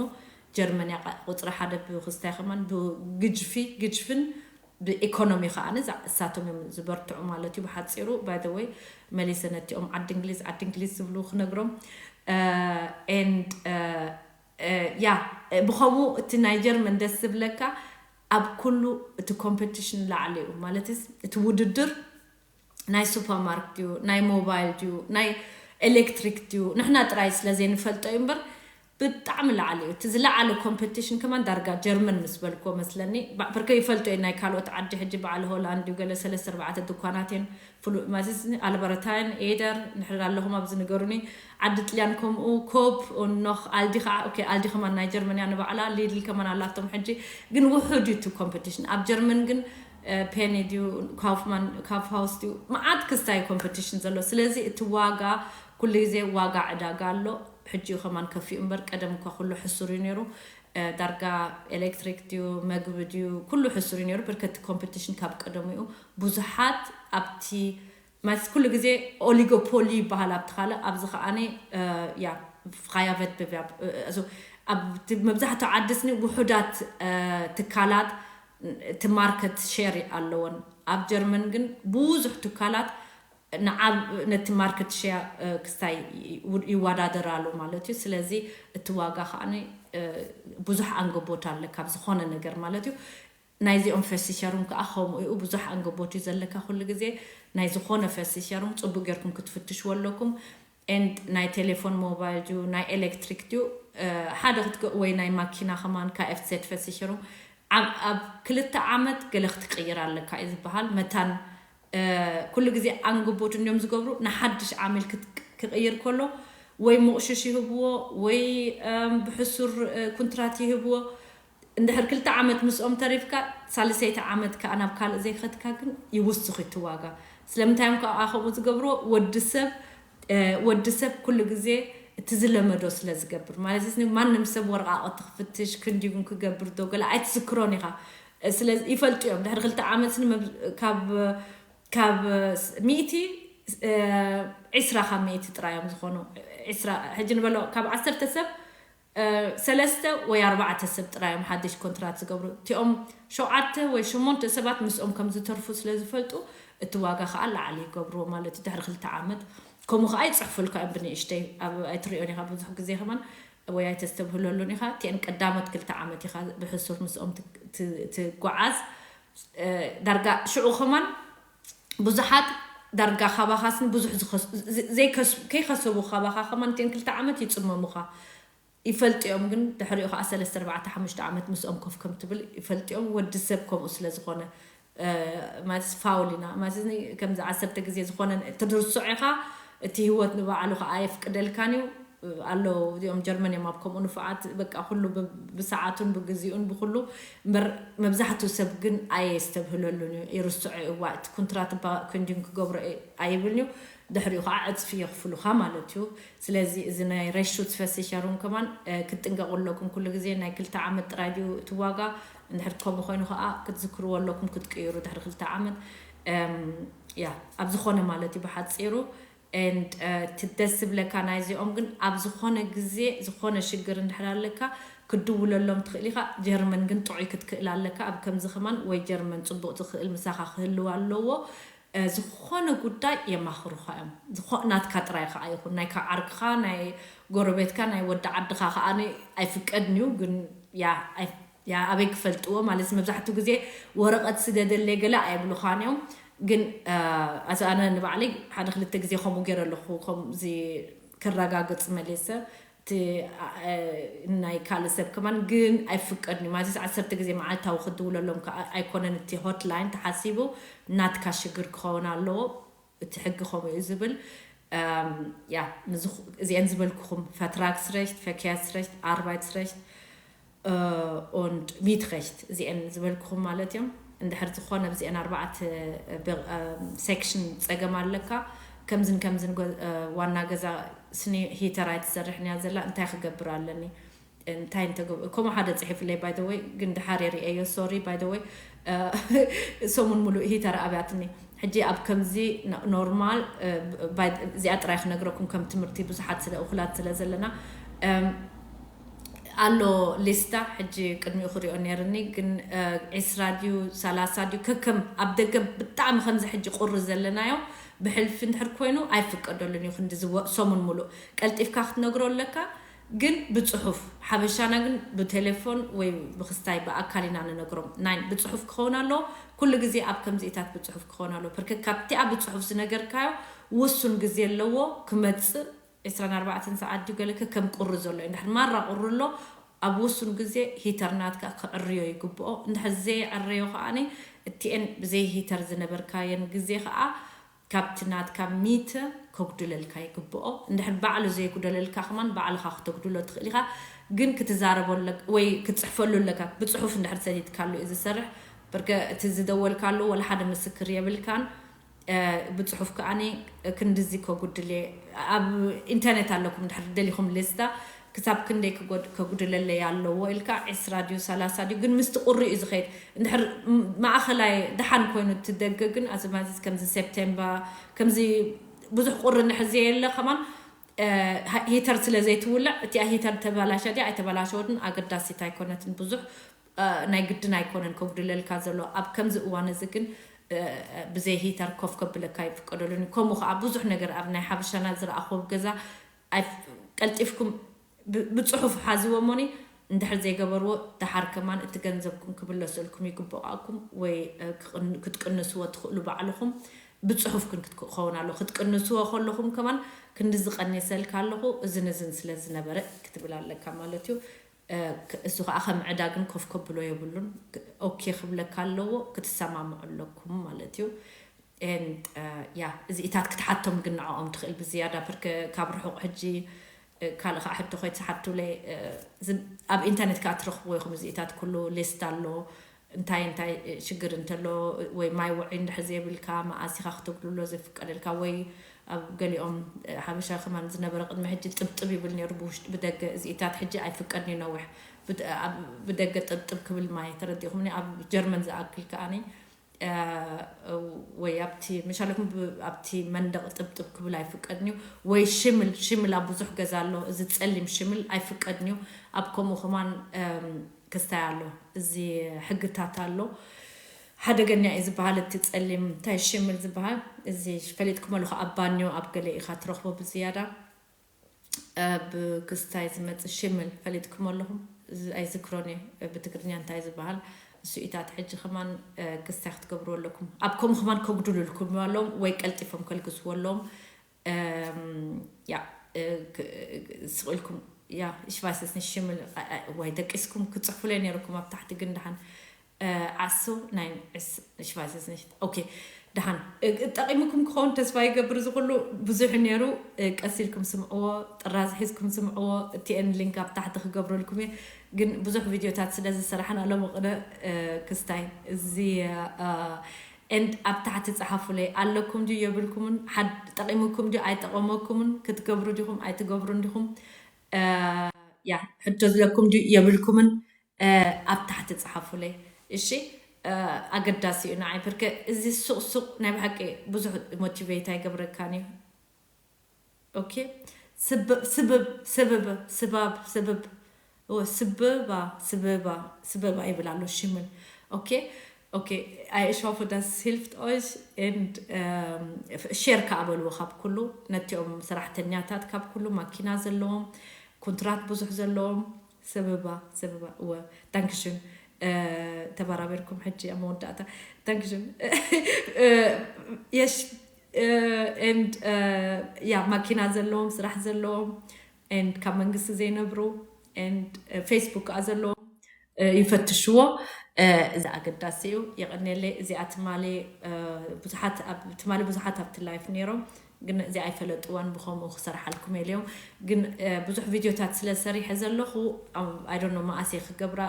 ጀርመን እያ ቁፅሪ ሓደ ብክስታይ ከማን ብግጅፊ ግጅፍን ብኢኮኖሚ ከዓ እሳቶም እዮም ዝበርትዑ ማለት እዩ ብሓፂሩ ባይ ወይ መሊሰ ነቲኦም ዓዲ እንግሊዝ ዓዲ እንግሊዝ ዝብሉ ክነግሮም and ያ ብኸምኡ እቲ ናይ ጀርመን ደስ ዝብለካ ኣብ ኩሉ እቲ ኮምፐቲሽን ላዕሊ እዩ ማለት እቲ ውድድር ናይ ሱፐርማርክ ድዩ ናይ ሞባይል ድዩ ናይ ኤሌክትሪክ ድዩ ንሕና ጥራይ ስለ ዘይንፈልጦ እዩ እምበር ብጣዕሚ ላዕሊ እዩ እቲ ዝለዓለ ኮምፐቲሽን ከማን ዳርጋ ጀርመን ምስ በልክዎ መስለኒ በርከ ይፈልጦ እዩ ናይ ካልኦት ዓዲ ሕጂ በዓል ሆላንድ እዩ ገለ ሰለስተ ኣርባዕተ ድኳናት እየን ፍሉጥ ማለት ኣልበርታይን ኤደር ንሕር ኣለኹም ኣብዚ ንገሩኒ ዓዲ ጥልያን ከምኡ ኮፕ ኖኽ ኣልዲ ከዓ ኦኬ ኣልዲ ከማን ናይ ጀርመንያ ንባዕላ ሊድል ከማን ኣላቶም ሕጂ ግን ውሑድ እዩ እቲ ኮምፐቲሽን ኣብ ጀርመን ግን ፔኒ ድዩ ካፍማን ካፍሃውስ ድዩ መዓት ክስታይ ኮምፐቲሽን ዘሎ ስለዚ እቲ ዋጋ ኩሉ ግዜ ዋጋ ዕዳጋ ኣሎ ሕጂ ከማን ከፊኡ እምበር ቀደም እኳ ኩሉ ሕሱር እዩ ነይሩ ዳርጋ ኤሌክትሪክ ድዩ መግቢ ድዩ ኩሉ ሕሱር እዩ ነይሩ ብርከቲ ኮምፐቲሽን ካብ ቀደሙ እዩ ብዙሓት ኣብቲ ማለት ኩሉ ግዜ ኦሊጎፖሊ ይበሃል ኣብቲ ካልእ ኣብዚ ከዓኒ ያ ፍኻያ ቨትበብያ መብዛሕትኡ ዓዲ ስኒ ውሑዳት ትካላት እቲ ማርከት ሸር ኣለዎን ኣብ ጀርመን ግን ብዙሕ ትካላት ንዓብ ነቲ ማርከት ሸር ክስታይ ይወዳደራሉ ማለት እዩ ስለዚ እቲ ዋጋ ከዓ ብዙሕ ኣንገቦት ኣለካ ኣብ ዝኾነ ነገር ማለት እዩ ናይዚኦም ፈሲሸሩም ከዓ ከምኡ እዩ ብዙሕ ኣንገቦት እዩ ዘለካ ኩሉ ግዜ ናይ ዝኾነ ፈሲሸሩም ፅቡቅ ጌርኩም ክትፍትሽዎ ኣለኩም and ናይ ቴሌፎን ሞባይል ድዩ ናይ ኤሌክትሪክ ድዩ ሓደ ክትገ ወይ ናይ ማኪና ከማን ካኤፍሴት ፈሲሸሩም ኣብ ክልተ ዓመት ገለ ክትቅይር ኣለካ እዩ ዝበሃል መታን ኩሉ ግዜ ኣንግቦት እንዲዮም ዝገብሩ ንሓድሽ ዓሚል ክቅይር ከሎ ወይ ምቑሽሽ ይህብዎ ወይ ብሕሱር ኩንትራት ይህብዎ እንድሕር ክልተ ዓመት ምስኦም ተሪፍካ ሳልሰይቲ ዓመት ከዓ ናብ ካልእ ዘይከትካ ግን ይውስኽ እቲ ዋጋ ስለምንታይ እዮም ከዓ ከምኡ ዝገብርዎ ወዲ ሰብ ወዲ ሰብ ኩሉ ግዜ እቲ ዝለመዶ ስለ ዝገብር ማለት እዚ ማንም ሰብ ወረቃቅቲ ክፍትሽ ክንዲጉን ክገብር ዶ ገለ ኣይትዝክሮን ኢኻ ስለዚ ይፈልጡ እዮም ድሕሪ ክልተ ዓመት ካብ ካብ ሚእቲ ዒስራ ካብ ሚእቲ ጥራይ እዮም ዝኾኑ ዒስራ ሕጂ ንበሎ ካብ ዓሰርተ ሰብ ሰለስተ ወይ ኣርባዕተ ሰብ ጥራይ እዮም ሓድሽ ኮንትራት ዝገብሩ እቲኦም ሸውዓተ ወይ ሸሞንተ ሰባት ምስኦም ከም ዝተርፉ ስለ ዝፈልጡ እቲ ዋጋ ከዓ ላዕሊ ይገብርዎ ማለት እዩ ድሕሪ ክልተ ዓመት ከምኡ ከዓ ይፅሕፉልካ እዮም ብንእሽተይ ኣይትሪኦን ኢካ ብዙሕ ግዜ ከማን ወይ ኣይተስተብህለሉን ኢኻ። እቲአን ቀዳሞት ክልተ ዓመት ኢኻ ብሕሱር ምስኦም ት- ት- ትጓዓዝ። እ፣ ዳርጋ ሽዑ ከማን ብዙሓት ዳርጋ ካባኻስን ብዙሕ ዝኸስ- ዝ- ዘይከስ- ከይከሰቡ ካባኻ ከማን እቲአን ክልተ ዓመት ይጽመሙኻ። ይፈልጥኦም ግን ድሕሪኡ ከዓ ሰለስተ ኣርባዕተ ሓሙሽተ ዓመት ምስኦም ኮፍ ከም ትብል ይፈልጥኦም። ወዲ ሰብ ከምኡ ስለ ዝኾነ ማለት ፋውል ኢና ማለት ከምዚ ዓሰርተ ግዜ ዝኾነ ትድርሶ ኢኻ። እቲ ህይወት ንባዕሉ ከዓ ኣየፍቅደልካን እዩ። ኣሎ እዚኦም ጀርመን እዮም ኣብ ከምኡ ንፉዓት በቃ ኩሉ ብሰዓቱን ብግዚኡን ብኩሉ እምበር መብዛሕትኡ ሰብ ግን ኣየስተብህለሉን እዩ። ይርስዖ እዩ። እዋ እቲ ኩንትራት እባ ኮንዲን ክገብሮ ኣይብልን እዩ። ድሕሪኡ ከዓ ዕፅፊ የኽፍሉኻ ማለት እዩ። ስለዚ እዚ ናይ ሬሹት ፈሲሸሩን ከማን ክትጥንቀቁ ኣለኩም ኩሉ ግዜ። ናይ ክልተ ዓመት ጥራይ ድዩ እቲ ዋጋ? እንድሕር ከምኡ ኮይኑ ከዓ ክትዝክርዎ ኣለኩም ክትቅይሩ ድሕሪ ክልተ ዓመት። ያ ኣብ ዝኾነ ማለት እዩ ብሓፂሩ። And ትደስ ዝብለካ ናይዚኦም ግን ኣብ ዝኾነ ግዜ ዝኾነ ሽግር እንድሕር ኣለካ ክትድውለሎም ትኽእል ኢኻ። ጀርመን ግን ጥዑይ ክትክእል ኣለካ። ኣብ ከምዚ ከማን ወይ ጀርመን ፅቡቅ ዝኽእል ምሳኻ ክህልው ኣለዎ። ዝኾነ ጉዳይ የማኽሩኻ እዮም። ናትካ ጥራይ ከዓ ይኹን ናይ ዓርክኻ ናይ ጎረቤትካ ናይ ወዲ ዓድኻ ከዓ ኣይፍቀድን እዩ። ግን ያ ኣበይ ክፈልጥዎ ማለት መብዛሕትኡ ግዜ ወረቐት ስደደለይ ገለ ኣይብሉኻን እዮም። ግን ኣነ ንባዕለይ ሓደ ክልተ ግዜ ከምኡ ገይረ ኣለኹ። ከምዚ ክረጋግፅ መሊሰ እቲ ናይ ካልእ ሰብ ከማን ግን ኣይፍቀድን እዩ ማለት ዓሰርተ ግዜ መዓልታዊ ክድውለሎም ከዓ ኣይኮነን። እቲ ሆትላይን ተሓሲቡ ናትካ ሽግር ክኸውን ኣለዎ። እቲ ሕጊ ከምኡ እዩ ዝብል። ያ እዚአን ዝበልኩኹም ፈትራግስሬሽት፣ ፈኪያስሬሽት፣ ኣርባይትስሬሽት und ሚትሬሽት እዚአን ዝበልኩኹም ማለት እዮም። እንድሕር ዝኾነ ብዚአን ኣርባዕተ ሴክሽን ፀገም ኣለካ ከምዝን ከምዝን ዋና ገዛ ስኒ ሂተር ኣይትሰርሕን እያ ዘላ እንታይ ክገብር ኣለኒ? እንታይ እንተገብ ከምኡ ሓደ ፅሒፍለይ ባይደወይ ግን ድሓር የርእየዮ ሶሪ ባይደወይ ሰሙን ሙሉእ ሂተር ኣብያትኒ። ሕጂ ኣብ ከምዚ ኖርማል እዚኣ ጥራይ ክነግረኩም ከም ትምህርቲ ብዙሓት ስለ እኹላት ስለ ዘለና ኣሎ ሊስታ ሕጂ ቅድሚኡ ክሪኦ ነይርኒ ግን ዒስራ ድዩ ሰላሳ ድዩ ከከም ኣብ ደገ ብጣዕሚ ከምዚ ሕጂ ቁሪ ዘለናዮ ብሕልፊ እንድሕር ኮይኑ ኣይፍቀደሉን እዩ። ክንዲ ሰሙን ሙሉእ ቀልጢፍካ ክትነግሮ ኣለካ። ግን ብፅሑፍ ሓበሻና ግን ብቴሌፎን ወይ ብክስታይ ብኣካል ኢና ንነግሮም ናይ ብፅሑፍ ክኸውን ኣለዎ። ኩሉ ግዜ ኣብ ከምዚኢታት ብፅሑፍ ክኸውን ኣለዎ። ርክ ካብቲኣ ብፅሑፍ ዝነገርካዮ ውሱን ግዜ ኣለዎ ክመፅእ ዕስራን ኣርባዕተን ሰዓት ድዩ ገለከ ከም ቁሪ ዘሎ እዩ። እንድሕር ማራ ቁሪ ኣሎ ኣብ ውሱን ግዜ ሂተርናትካ ክዕርዮ ይግብኦ። እንድሕር ዘይዕረዮ ከዓኒ እቲኤን ብዘይ ሂተር ዝነበርካየን ግዜ ከዓ ካብቲ ናትካ ሚተ ከጉድለልካ ይግብኦ። እንድሕር ባዕሉ ዘይጉደለልካ ከማን ባዕልኻ ክተጉድሎ ትኽእል ኢኻ። ግን ክትዛረቦ ኣለካ ወይ ክትፅሕፈሉ ኣለካ። ብፅሑፍ እንድሕር ሰዲድካሉ እዩ ዝሰርሕ። በርከ እቲ ዝደወልካሉ ወላ ሓደ ምስክር የብልካን። ብፅሑፍ ከዓኒ ክንድዚ ከጉድል እየ ኣብ ኢንተርኔት ኣለኩም እንድሕር ደሊኹም ሊስታ ክሳብ ክንደይ ከጉድለለይ ኣለዎ ኢልካ ዕስራ ድዩ ሰላሳ ድዩ ግን ምስቲ ቁሪ እዩ ዝኸይድ። እንድሕር ማእኸላይ ደሓን ኮይኑ ትደገ ግን ኣዚ ማለት ከምዚ ሴፕቴምበር ከምዚ ብዙሕ ቁሪ እንድሕር ዘየለ ከማን ሂተር ስለ ዘይትውልዕ እቲኣ ሂተር ተበላሸ ድያ ኣይተበላሸወትን ኣገዳሲት ኣይኮነትን ብዙሕ ናይ ግድን ኣይኮነን ከጉድለልካ ዘሎ። ኣብ ከምዚ እዋን እዚ ግን ብዘይ ሂተር ኮፍ ከብለካ ይፍቀደሉን ከምኡ ከዓ ብዙሕ ነገር ኣብ ናይ ሓበሻና ዝረኣኹ ኣብ ገዛ ቀልጢፍኩም ብፅሑፍ ሓዝዎ እሞኒ እንድሕር ዘይገበርዎ ደሓር ከማን እቲ ገንዘብኩም ክብለሰልኩም ይግብኣኩም ወይ ክትቅንስዎ ትኽእሉ ባዕልኹም ብፅሑፍ ግን ክትከውን ኣሎ ክትቅንስዎ ከለኹም ከማን ክንዲ ዝቀኒሰልካ ኣለኹ እዝን እዝን ስለ ዝነበረ ክትብል ኣለካ ማለት እዩ። እሱ ከዓ ከም ዕዳግን ኮፍ ከብሎ የብሉን። ኦኬ ክብለካ ኣለዎ ክትሰማምዑ ኣለኩም ማለት እዩ። ያ እዚኢታት ክትሓቶም ግን ንዕኦም ትኽእል ብዝያዳ ርክ ካብ ርሑቕ ሕጂ ካልእ ከዓ ሕቶ ኮይትሓቱለይ ኣብ ኢንተርኔት ከዓ ትረኽብዎ ይኹም እዚኢታት ኩሉ ሊስት ኣሎ። እንታይ እንታይ ሽግር እንተሎ ወይ ማይ ውዒ እንድሕር ዘይብልካ መኣሲኻ ክተጉድሎ ዘፍቀደልካ ወይ ኣብ ገሊኦም ሓበሻ ከማን ዝነበረ ቅድሚ ሕጂ ጥብጥብ ይብል ነይሩ ብውሽጢ ብደገ እዚኢታት ሕጂ ኣይፍቀድን እዩ ነዊሕ ብደገ ጥብጥብ ክብል ማይ ተረዲኹምኒ ኣብ ጀርመን ዝኣክል ከኣኒ ወይ ኣብቲ መሻለኩም ኣብቲ መንደቕ ጥብጥብ ክብል ኣይፍቀድን እዩ። ወይ ሽምል ሽምል ኣብ ብዙሕ ገዛ ኣሎ እዚ ጸሊም ሽምል ኣይፍቀድን እዩ። ኣብ ከምኡ ከማን ክስታይ ኣሎ እዚ ሕግታት ኣሎ። ሓደገኛ እዩ ዝበሃል እቲ ጸሊም እንታይ ሽምል ዝበሃል እዚ ፈሊጥኩም ኣለኹ ኣብ ባንዮ ኣብ ገለ ኢኻ ትረኽቦ ብዝያዳ ብክስታይ ዝመጽእ ሽምል ፈሊጥኩም ኣለኹም? እዚ ኣይዝክሮን እየ ብትግርኛ እንታይ ዝበሃል። እሱ ኢታት ሕጂ ከማን ክስታይ ክትገብሩ ኣለኩም። ኣብ ከምኡ ከማን ከጉድሉልኩም ኣለዎም ወይ ቀልጢፎም ከልግስዎ ኣለዎም። ያ ስቕ ኢልኩም ያ ሽቫይሰስኒ ሽምል ወይ ደቂስኩም ክጽሕፉለይ ነይርኩም ኣብ ታሕቲ ግን ደሓን ዓሶ ናይ ሽቫይሰስኒ ኦኬ። ደሓን ጠቂሙኩም ክኸውን ተስፋ ይገብር። እዚ ኩሉ ብዙሕ ነይሩ። ቀስ ኢልኩም ስምዕዎ። ጥራዝ ሒዝኩም ስምዕዎ። እቲኤን ሊንክ ኣብ ታሕቲ ክገብረልኩም እየ። ግን ብዙሕ ቪድዮታት ስለ ዝሰራሕና ሎም ቅነ ክስታይ እዚ ኤንድ ኣብ ታሕቲ ጸሓፉለይ ኣለኩም ድዩ የብልኩምን? ጠቂሙኩም ድዩ ኣይጠቀመኩምን? ክትገብሩ ዲኹም ኣይትገብሩን ዲኹም? ያ ሕቶ ዝለኩም ድዩ የብልኩምን? ኣብ ታሕቲ ጸሓፉለይ እሺ። ኣገዳሲ እዩ ንዓይ ብርከ እዚ ሱቕ ሱቕ ናይ ብሓቂ ብዙሕ ሞቲቬት ኣይገብረካን እዩ። ኦኬ ስብብ ስብብ ስብብ ስብብ ስብብ ስብባ ስብባ ስብባ ይብል ኣሎ ሽምን። ኦኬ ኦኬ። Ich hoffe, das hilft euch and ሼር ከኣ በልዎ ካብ ኩሉ ነቲኦም ሰራሕተኛታት ካብ ኩሉ ማኪና ዘለዎም ኩንትራት ብዙሕ ዘለዎም ስብባ ስብባ እወ። ዳንክሽን ተባራበርኩም ሕጂ ኣብ መወዳእታ ዳንክሽን የሽ ኤንድ ያ ማኪና ዘለዎም ስራሕ ዘለዎም ኤንድ ካብ መንግስቲ ዘይነብሩ ኤንድ ፌስቡክ ከኣ ዘለዎም ይፈትሽዎ። እዚ ኣገዳሲ እዩ። የቐንየለይ። እዚኣ ትማሊ ብዙሓት ትማሊ ብዙሓት ኣብቲ ላይፍ ነይሮም ግን እዚ ኣይፈለጥዋን ብኸምኡ ክሰርሓልኩም የልዮም። ግን ብዙሕ ቪድዮታት ስለ ሰሪሐ ዘለኹ ኣይዶኖ መኣስ እየ ክገብራ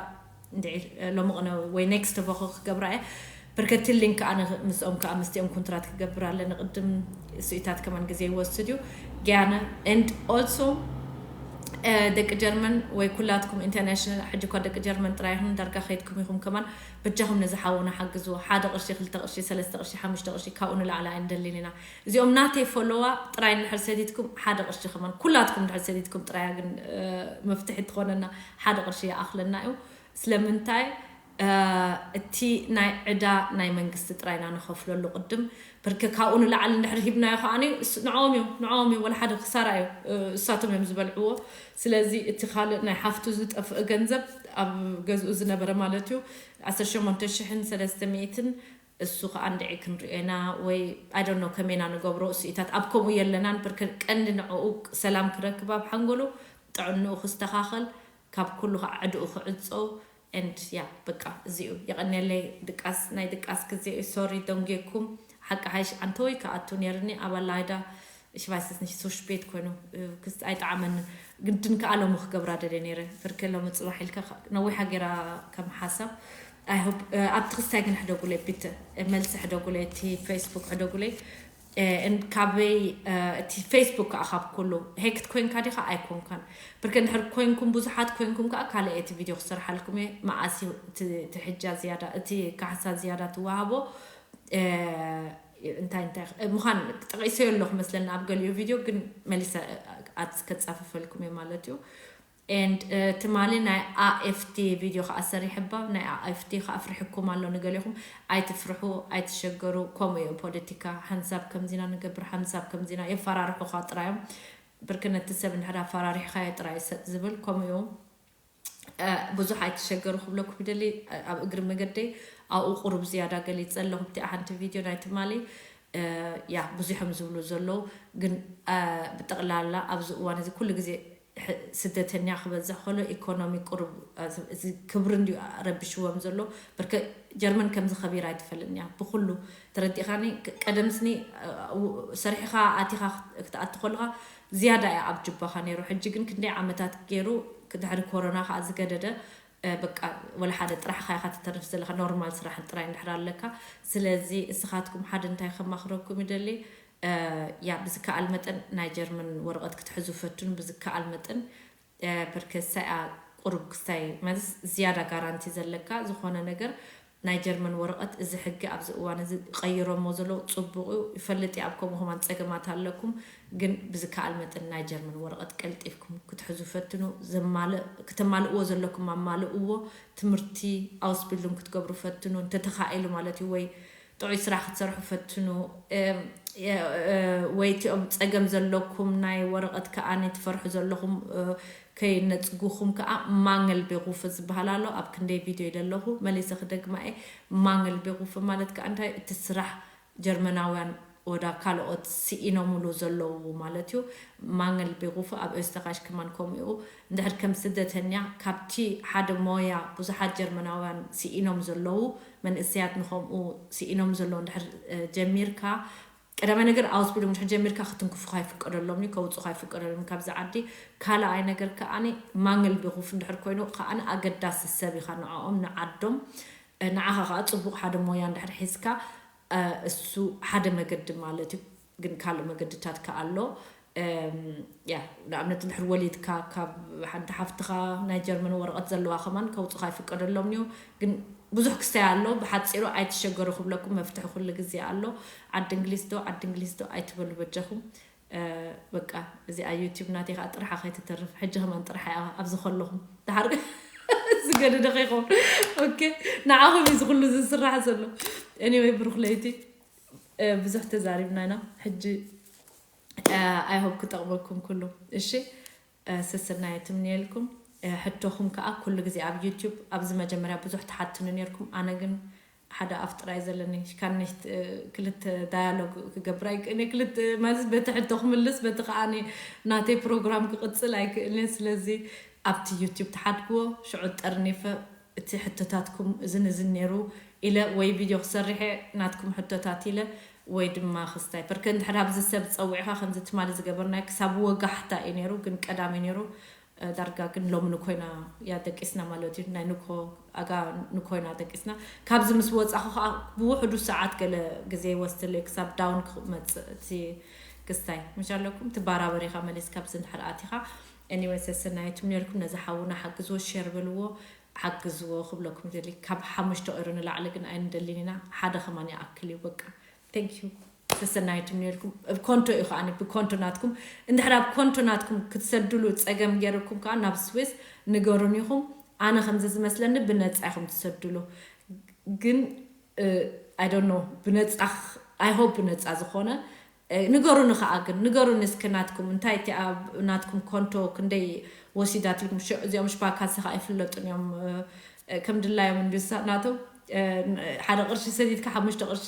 እንድዒ ሎሚ ቅነ ወይ ኔክስት ቦኸ ክገብራ እየ። ብርከቲ ሊንክ ኣነ ምስኦም ከዓ ምስቲኦም ኮንትራት ክገብር ኣለኒ ቅድም እሱኢታት ከማን ግዜ ይወስድ እዩ። ገያነ and also ደቂ ጀርመን ወይ ኩላትኩም ኢንተርናሽናል ሕጂ እኳ ደቂ ጀርመን ጥራይ ይኹን ዳርጋ ከይድኩም ኢኹም ከማን በጃኹም ነዚ ሓውና ሓግዝዎ። ሓደ ቅርሺ ክልተ ቅርሺ ሰለስተ ቅርሺ ሓሙሽተ ቅርሺ ካብኡ ንላዕሊ ኣይንደልን ኢና። እዚኦም ናተይ ፎሎዋ ጥራይ እንድሕር ሰዲድኩም ሓደ ቅርሺ ከማን ኩላትኩም እንድሕር ሰዲድኩም ጥራያ ግን መፍትሒ ትኾነና ሓደ ቅርሺ ይኣኽለና እዩ። ስለምንታይ እቲ ናይ ዕዳ ናይ መንግስቲ ጥራይና ንኸፍለሉ ቅድም ብርክ ካብኡ ንላዕሊ እንድሕር ሂብናዮ ከዓኒ ንዕኦም እዮም ንዕኦም እዮም ወላ ሓደ ክሳራ እዩ። እሳቶም እዮም ዝበልዕዎ። ስለዚ እቲ ካልእ ናይ ሓፍቱ ዝጠፍእ ገንዘብ ኣብ ገዝኡ ዝነበረ ማለት እዩ ዓሰርተ ሸሞንተ ሽሕን ሰለስተ ሚእትን እሱ ከዓ እንድዒ ክንሪኦ ኢና ወይ ኣይደኖ ከመይና ንገብሮ እሱኢታት ኣብ ከምኡ የለናን ብርክ ቀንዲ ንዕኡ ሰላም ክረክብ ኣብ ሓንጎሉ ጥዕንኡ ክስተኻኸል ካብ ኩሉ ከዓ ዕድኡ ክዕፀው and ያ በቃ እዚኡ የቐንየለይ። ድቃስ ናይ ድቃስ ግዜ እዩ። ሶሪ ደንጌኩም ሓቂ ሓይሽ ኣንተ ወይ ከኣቱ ነርኒ ኣባላይዳ ሽቫይስስ ንሽ ሱሽ ቤት ኮይኑ ክስ ኣይጠዓመን ግድን ከኣ ሎሚ ክገብራ ደለ ነረ ፍርክ ሎሚ ጽባሕ ኢልካ ነዊሓ ገይራ ከም ሓሳብ ኣይሆብ ኣብቲ ክስታይ ግን ሕደጉለይ ቢተ መልሲ ሕደጉለይ እቲ ፌስቡክ ሕደጉለይ ካበይ እቲ ፌስቡክ ከዓ ካብ ኩሉ ሄክት ኮይንካ ዲካ ኣይኮንካን ብርከ እንድሕር ኮይንኩም ብዙሓት ኮይንኩም ከዓ ካልእ እቲ ቪድዮ ክሰርሓልኩም እየ መኣስ እዩ እቲ ሕጃ ዝያዳ እቲ ካሕሳ ዝያዳ ትወሃቦ እንታይ እንታይ ምዃን ጠቂሰዮ ኣለኹ መስለኒ ኣብ ገሊኡ ቪድዮ ግን መሊሰ ከፃፍፈልኩም እየ ማለት እዩ and ትማሊ ናይ ኣኤፍቲ ቪድዮ ከዓ ሰሪሐባ ናይ ኣኤፍቲ ከዓ ኣፍሪሕኩም ኣሎ ንገሊኹም ኣይትፍርሑ ኣይትሸገሩ ከምኡ እዩ ፖለቲካ ሓንሳብ ከምዚና ንገብር ሓንሳብ ከምዚና የፈራርሑካ ጥራዮም ብርክ ነቲ ሰብ እንድሕር ኣፈራሪሕካዮ ጥራይ ሰጥ ዝብል ከምኡ እዩ ብዙሕ ኣይትሸገሩ ክብለኩም ይደሊ ኣብ እግሪ መገደይ ኣብኡ ቁሩብ ዝያዳ ገሊፀ ኣለኹ ብቲኣ ሓንቲ ቪድዮ ናይ ትማሊ ያ ብዙሖም ዝብሉ ዘለዉ ግን ብጠቕላላ ኣብዚ እዋን እዚ ኩሉ ግዜ ስደተኛ ክበዝሕ ከሎ ኢኮኖሚ ቁሩብ እዚ ክብሪ እንዲዩ ረብሽዎም ዘሎ ብርከ ጀርመን ከምዚ ከቢራ ኣይትፈልጥን እያ ብኩሉ ተረዲኻኒ ቀደምስኒ ሰሪሕኻ ኣቲኻ ክትኣቲ ከለኻ ዝያዳ እያ ኣብ ጅባኻ ነይሩ ሕጂ ግን ክንደይ ዓመታት ገይሩ ድሕሪ ኮሮና ከዓ ዝገደደ በቃ ወላ ሓደ ጥራሕኻ ኢኻ ትተርፍ ዘለካ ኖርማል ስራሕን ጥራይ እንድሕር ኣለካ ስለዚ እስኻትኩም ሓደ እንታይ ከማኽረኩም ይደሊ ያ ብዝከኣል መጠን ናይ ጀርመን ወረቐት ክትሕዙ ፈትኑ ብዝከኣል መጠን ብርከሳይ ቁሩብ ክስታይ ማለት ዝያዳ ጋራንቲ ዘለካ ዝኾነ ነገር ናይ ጀርመን ወረቐት እዚ ሕጊ ኣብዚ እዋን እዚ ቀይሮሞ ዘለዉ ፅቡቕ እዩ ይፈልጥ ኣብ ከምኡ ከማን ፀገማት ኣለኩም ግን ብዝከኣል መጠን ናይ ጀርመን ወረቐት ቀልጢፍኩም ክትሕዙ ፈትኑ ዘማልእ ክተማልእዎ ዘለኩም ኣማልእዎ ትምህርቲ ኣውስቢልዱን ክትገብሩ ፈትኑ እንተተኻኢሉ ማለት እዩ ወይ ጥዑይ ስራሕ ክትሰርሑ ፈትኑ የ- እ፣ ወይ እቲኦም ጸገም ዘለኩም ናይ ወረቐት ከኣ ትፈርሑ ዘለኹም፣ እ፣ ከይነጽጉኹም ከኣ ማንገል ቤጉፍ ዝበሃል ኣሎ። ኣብ ክንደይ ቪድዮ ኢለ ኣለኹ፣ መሊሰ ክደግማ እየ። ማንገል ቤጉፍ ማለት ከኣ እንታይ? እቲ ስራሕ ጀርመናውያን ወዳ ካልኦት ስኢኖምሉ ዘለዉ ማለት እዩ። ማንገል ቤጉፍ ኣብ ኦስተራይሽ ከማን ከምኡ እዩ። እንድሕር ከም ስደተኛ ካብቲ ሓደ ሞያ ብዙሓት ጀርመናውያን ስኢኖም ዘለዉ መንእሰያት ንኸምኡ ስኢኖም ዘለዉ እንድሕር፣ እ፣ ጀሚርካ፣ ቀዳማይ ነገር ኣውስቢልዱንግ እንድሕር ጀሚርካ ክትንክፉኻ ኣይፍቀደሎም እዩ፣ ከውፅኻ ኣይፍቀደሎም እዩ ካብዚ ዓዲ። ካልኣይ ነገር ከኣኒ ማንገል ቤጉፍ እንድሕር ኮይኑ ከኣኒ ኣገዳሲ ሰብ ኢኻ ንዕኦም ንዓዶም። እ፣ ንዓኻ ከዓ ፅቡቕ ሓደ ሞያ እንድሕር ሒዝካ፣ እ፣ እሱ ሓደ መገዲ ማለት እዩ። ግን ካልእ መገድታት ከኣ ኣሎ። እም፣ ያ ንኣብነት እንድሕር ወሊድካ ካብ ሓንቲ ሓፍትኻ ናይ ጀርመን ወረቐት ዘለዋ ከማን ከውፅኻ ይፍቀደሎም እዩ። ግን ብዙሕ ክስታይ ኣሎ። ብሓፂሩ ኣይትሸገሩ ክብለኩም፣ መፍትሒ ኩሉ ግዜ ኣሎ። ዓዲ እንግሊዝ ዶ ዓዲ እንግሊዝ ዶ ኣይትበሉ በጃኹም። እ፣ በቃ እዚኣ ዩቲዩብ ናተይ ከዓ ጥርሓ ከይትተርፍ፣ ሕጂ ከማን ጥርሓ እያ ኣብዚ ከለኹም። ድሓር ዝገደደ ከይኸውን። ኦኬ፣ ንዓኹም እዩ እዚ ኩሉ ዝስራሕ ዘሎ። ኤኒወይ ብሩክ ለይቲ፣ እ፣ ብዙሕ ተዛሪብና ኢና። ሕጂ፣ እ፣ ኣይ ሆፕ ክጠቕመኩም ኩሉ። እሺ፣ እ፣ ሰሰናይ ትምንየልኩም። እ፣ ሕቶኹም ከዓ ኩሉ ግዜ ኣብ ዩቲዩብ ኣብዚ መጀመርያ ብዙሕ ትሓትኑ ነይርኩም። ኣነ ግን ሓደ ኣፍ ጥራይ ዘለኒ፣ ካን ንሽት-፣ እ፣ ክልተ ዳያሎግ ክገብር ኣይክእልን እየ። ክልተ ማለት በቲ ሕቶ ክምልስ፣ በቲ ከዓኒ ናተይ ፕሮግራም ክቕጽል ኣይክእልን እየ። ስለዚ ኣብቲ ዩቲዩብ ትሓድግዎ፣ ሽዑ ጠርኒፈ እቲ ሕቶታትኩም እዝን እዝን ነይሩ ኢለ ወይ ቪድዮ ክሰርሕ እየ ናትኩም ሕቶታት ኢለ ወይ ድማ ክስታይ። ፐርከ እንድሕር ኣብዚ ሰብ ጸዊዕካ ከምዚ ትማሊ ዝገበርናዮ ክሳብ ወጋሕታ እዩ ነይሩ፣ ግን ቀዳሚ ነይሩ። እ፣ ዳርጋ ግን ሎሚ ንኮይና እያ ደቂስና ማለት እዩ። ናይ ንኮ ኣጋ ንኮይና ደቂስና። ካብዚ ምስ ወጻኹ ከዓ ብውሕዱ ሰዓት ገለ ግዜ ይወስደለይ ክሳብ ዳውን ክመጽእ እቲ ክስታይ። ምሽ ኣለኩም ትባራበር ኢኻ መሊስ ካብዚ እንድሕር ኣቲኻ። ኤኒወይ ሰሰናይትም ነርኩም ነዚ ሓውና ሓግዝዎ፣ ሼር በልዎ፣ ሓግዝዎ ክብለኩም ይደሊ። ካብ ሓሙሽተ ኦይሮ ንላዕሊ ግን ኣይንደልን ኢና። ሓደ ከማን ይኣክል እዩ በቃ። ቴንክ ዩ። ሰሰናይትም ነርኩም። ብ ኮንቶ እዩ ከኣ፣ ብኮንቶ ናትኩም። እንድሕር ኣብ ኮንቶ ናትኩም ክትሰድሉ ጸገም ገይርኩም ከኣ ናብ ስዊስ ንገሩን ኢኹም። ኣነ ከምዚ ዝመስለኒ ብነጻ ኢኹም ትሰድሉ። ግን፣ እ፣ I don't know፣ ብነጻ ኽ-፣ I hope ብነጻ ዝኾነ፣ እ፣ ንገሩኒ ከኣ ግን፣ ንገሩኒ እስኪ ናትኩም፣ እንታይ እቲ ኣብ ናትኩም ኮንቶ ክንደይ ወሲዳትልኩም? ሽ-፣ እዚኦም ሽባካሲ ከኣ ይፍለጡን እዮም፣ እ፣ እ፣ ከም ድላዮም እንድሳ ናቶም፣ እ፣ ሓደ ቅርሺ ሰዲድካ ሓሙሽተ ቅርሺ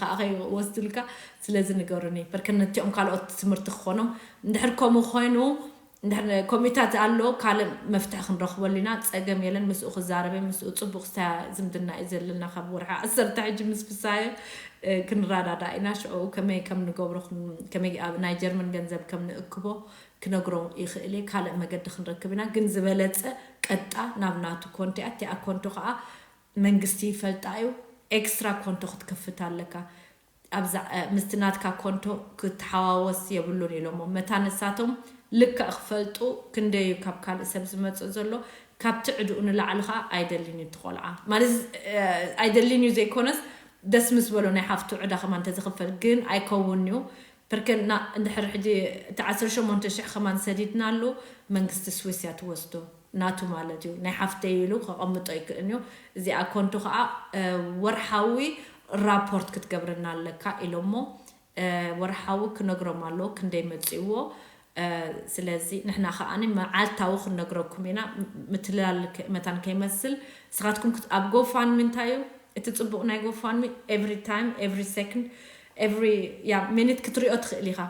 ከኣ ከይወስዱልካ። ስለዚ ንገሩኒ፣ በርከ ነቲኦም ካልኦት ትምህርቲ ክኾኖም። እንድሕር ከምኡ ኮይኑ፣ እንድሕር ኮሚታት ኣሎ፣ ካልእ መፍትሒ ክንረኽበሉ ኢና። ጸገም የለን፣ ምስኡ ክዛረበ፣ ምስኡ ጽቡቕ ስታ ዝምድና እዩ ዘለና። ካብ ወርሒ ዓሰርተ ሕጂ ምስ ፍሳየ፣ እ፣ ክንረዳዳእ ኢና። ሽዑ ከመይ ከም ንገብሮ፣ ክን-፣ ከመይ ኣብ ናይ ጀርመን ገንዘብ ከም ንእክቦ ክነግሮ ይኽእል እየ። ካልእ መገዲ ክንረክብ ኢና። ግን ዝበለጸ ቀጣ ናብ ናቱ ኮንቶ እያ። እቲኣ ኮንቶ ከኣ መንግስቲ ይፈልጣ እዩ። ኤክስትራ ኮንቶ ክትከፍት ኣለካ። ኣብዛ፣ እ፣ ምስቲ ናትካ ኮንቶ ክትሓዋወስ የብሉን ኢሎሞ። መታ ንሳቶም ልክዕ ክፈልጡ ክንደይ እዩ ካብ ካልእ ሰብ ዝመጽእ ዘሎ። ካብቲ ዕድኡ ንላዕሊ ኸኣ ኣይደልን እዩ እቲ ቆልዓ። ማለት፣ እ፣ ኣይደልን እዩ ዘይኮነስ፣ ደስ ምስ በሎ ናይ ሓፍቱ ዕዳ ከማን እንተዝኽፈል ግን ኣይከውን እዩ። ፐርከ ና-፣ እንድሕር ሕጂ እቲ ዓሰርተ ሸሞንተ ሽሕ ከማን ሰዲድናሉ፣ መንግስቲ ስዊስ እያ ትወስዶ። ናቱ ማለት እዩ። ናይ ሓፍተይ ኢሉ ከቐምጦ ኣይክእልን እዩ። እዚኣ ኮንቶ ኸኣ፣ እ፣ ወርሓዊ ራፖርት ክትገብረና ኣለካ ኢሎሞ። እ፣ ወርሓዊ ክነግሮም ኣለዎ ክንደይ መጺእዎ። እ፣ ስለዚ ንሕና ከኣ መዓልታዊ ክንነግረኩም ኢና። ም-፣ ምትላል ከ-፣ መታን ከይመስል። ንስኻትኩም ክት-፣ ኣብ ጎፋንሚ እንታይ እዩ? እቲ ጽቡቕ ናይ ጎፋንሚ ኤቭሪ ታይም፣ ኤቭሪ ሰከንድ፣ ኤቭሪ፣ ያ፣ ሚኒት ክትሪኦ ትኽእል ኢኻ።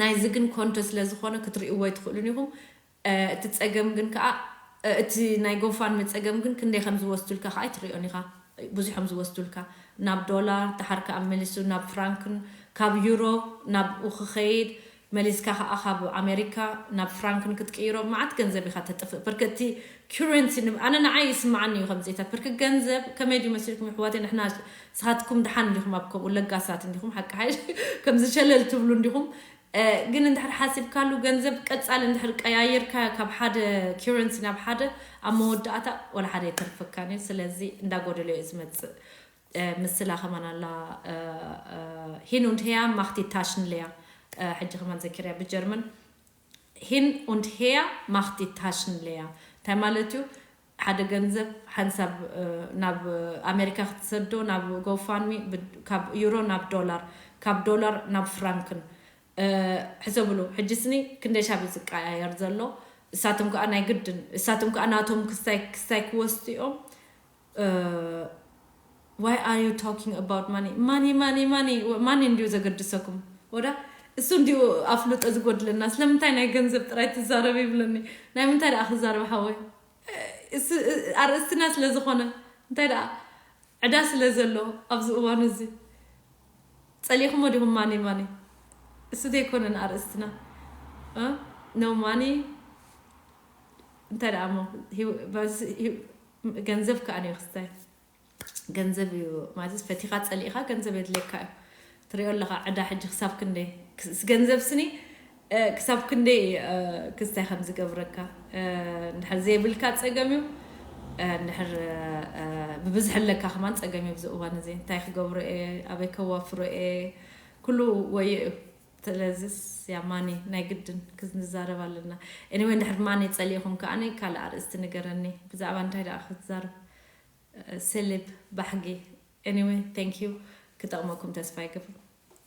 ናይዚ ግን ኮንቶ ስለ ዝኾነ ክትርእይዎ ኣይትኽእሉን ኢኹም። እ፣ እቲ ጸገም ግን ከኣ፣ እ፣ እቲ ናይ ጎፋንሚ ጸገም ግን ክንደይ ከም ዝወስዱልካ ከኣ ኣይትርእዮን ኢኻ። ብዙሖም ዝወስዱልካ። ናብ ዶላር፣ ደሓር ከኣ መሊሱ ናብ ፍራንክን፣ ካብ ዩሮ ናብኡ ክኸይድ፣ መሊስካ ከኣ ካብ ኣሜሪካ ናብ ፍራንክን ክትቅይሮ መዓት ገንዘብ ኢኻ ተጥፍእ። ፐርከ እቲ ኪረንሲ ንብ-፣ ኣነ ንዓይ ይስምዓኒ እዩ ከምዚታት። ፐርከ ገንዘብ ከመይ ድዩ መሲልኩም ኣሕዋተይ? ንሕና፣ ንስኻትኩም ደሓን እንዲኹም፣ ኣብ ከምኡ ለጋሳት እንዲኹም፣ ሓቂ ሓይሽ ከምዚ ሸለል ትብሉ እንዲኹም። እ፣ ግን እንድሕር ሓሲብካሉ ገንዘብ ቀጻሊ እንድሕር ቀያይርካ ካብ ሓደ ኪረንሲ ናብ ሓደ፣ ኣብ መወዳእታ ወላ ሓደ የተርፈካን እዩ። ስለዚ እንዳጎደሎ እዩ ዝመጽእ። እ፣ ምስላ ከማን ኣላ፣ እ፣ እ፣ ሂን und her macht die Taschen leer። እ፣ ሕጂ ከማን ዘኪርያ ብጀርመን። ሂን und her macht die Taschen leer እንታይ ማለት እዩ? ሓደ ገንዘብ ሓንሳብ፣ እ፣ ናብ ኣሜሪካ ክትሰዶ፣ ናብ ጎፋንሚ፣ ብ-፣ ካብ ዩሮ ናብ ዶላር፣ ካብ ዶላር ናብ ፍራንክን። ሕሰብሉ ሕጂ ስኒ ክንደይ ሻብ ዝቀያየር ዘሎ። እሳቶም ከዓ ናይ ግድን እሳቶም ከዓ ናቶም ክስታይ ክስታይ ክወስዱ እዮም። Why are you talking about money? Money money money money እንዲዩ ዘገድሰኩም ወዳ እሱ እንዲዩ ኣፍልጦ ዝጎድለና። ስለምንታይ ናይ ገንዘብ ጥራይ ትዛረብ ይብለኒ። ናይ ምንታይ ደኣ ክዛረብ ሓወይ? ኣርእስትና ስለ ዝኾነ እንታይ ደኣ ዕዳ ስለ ዘሎ ኣብዚ እዋን እዚ ጸሊኹሞ ዲኹም ማኒ ማኒ እሱ ዘይኮነን ኣርእስትና። No money እንታይ ደኣ ሞ ገንዘብ ከኣ ንዩ ክስታይ ገንዘብ እዩ ማለት ፈቲኻ ጸሊእኻ ገንዘብ የድልየካ እዩ። ትሪኦ ኣለኻ ዕዳ ሕጂ ክሳብ ክንደይ ገንዘብ ስኒ ክሳብ ክንደይ ክስታይ ከም ዝገብረካ። እንድሕር ዘይብልካ ጸገም እዩ። እንድሕር ብብዝሒ ኣለካ ከማን ጸገም እዩ። ኣብዚ እዋን እዚ እንታይ ክገብሮ እየ ኣበይ ከዋፍሮ እየ ኩሉ ወየ እዩ። ስለዚስ ያ ማኒ ናይ ግድን ክንዛረብ ኣለና። Anyway እንድሕር ማኒ ጸሊእኹም ከኣ ካልእ ኣርእስቲ ንገረኒ። ብዛዕባ እንታይ ደኣ ክትዛረብ? ሴሌብ ባሕጊ። Anyway thank you። ክጠቕመኩም ተስፋ ይገብር።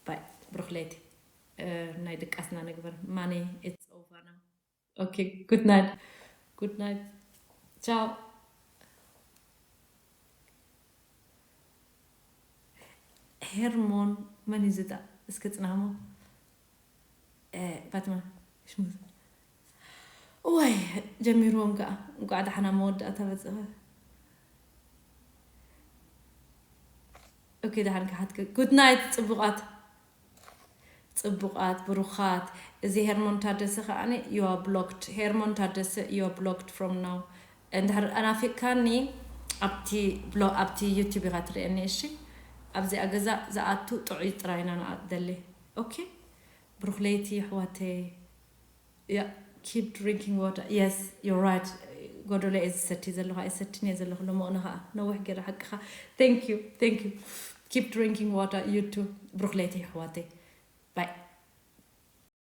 ባይ ብሩኽ ለይቲ። ናይ ድቃስና ንግበር። ማኒ it's over now። Okay good night። Good night። ቻው። ሄርሞን መን እዩ ዝዳ እስኪ ጽናሞ። ባትማ ሽሙ ወይ ጀሚርዎም ከዓ እንኳዕ ደሓና መወዳእታ በጽሐ። Okay ደሓን ክሓትክ። Good night ጽቡቓት። ጽቡቓት ብሩኻት። እዚ ሄርሞን ታደሰ ከዓኒ you are blocked። ሄርሞን ታደሰ you are blocked from now። እንድሕር ኣናፊቅካኒ ኣብቲ ብሎ ኣብቲ YouTube ኢኻ ትርእየኒ። እሺ ኣብዚኣ ገዛ ዝኣቱ ጥዑይ ጥራይ ኢና ንኣደሊ። Okay ብሩኽ ለይቲ ኣሕዋተይ። Yeah keep drinking water. Yes you're right። ጎደሎ እየ ዝሰቲ ዘለኹ ኣይሰትን እየ ዘለኹ ልሞቕኒ ከዓ ነዊሕ ገይረ ሓቅኻ። Thank you thank you። Keep drinking water you too። ብሩኽ ለይቲ ኣሕዋተይ። Bye።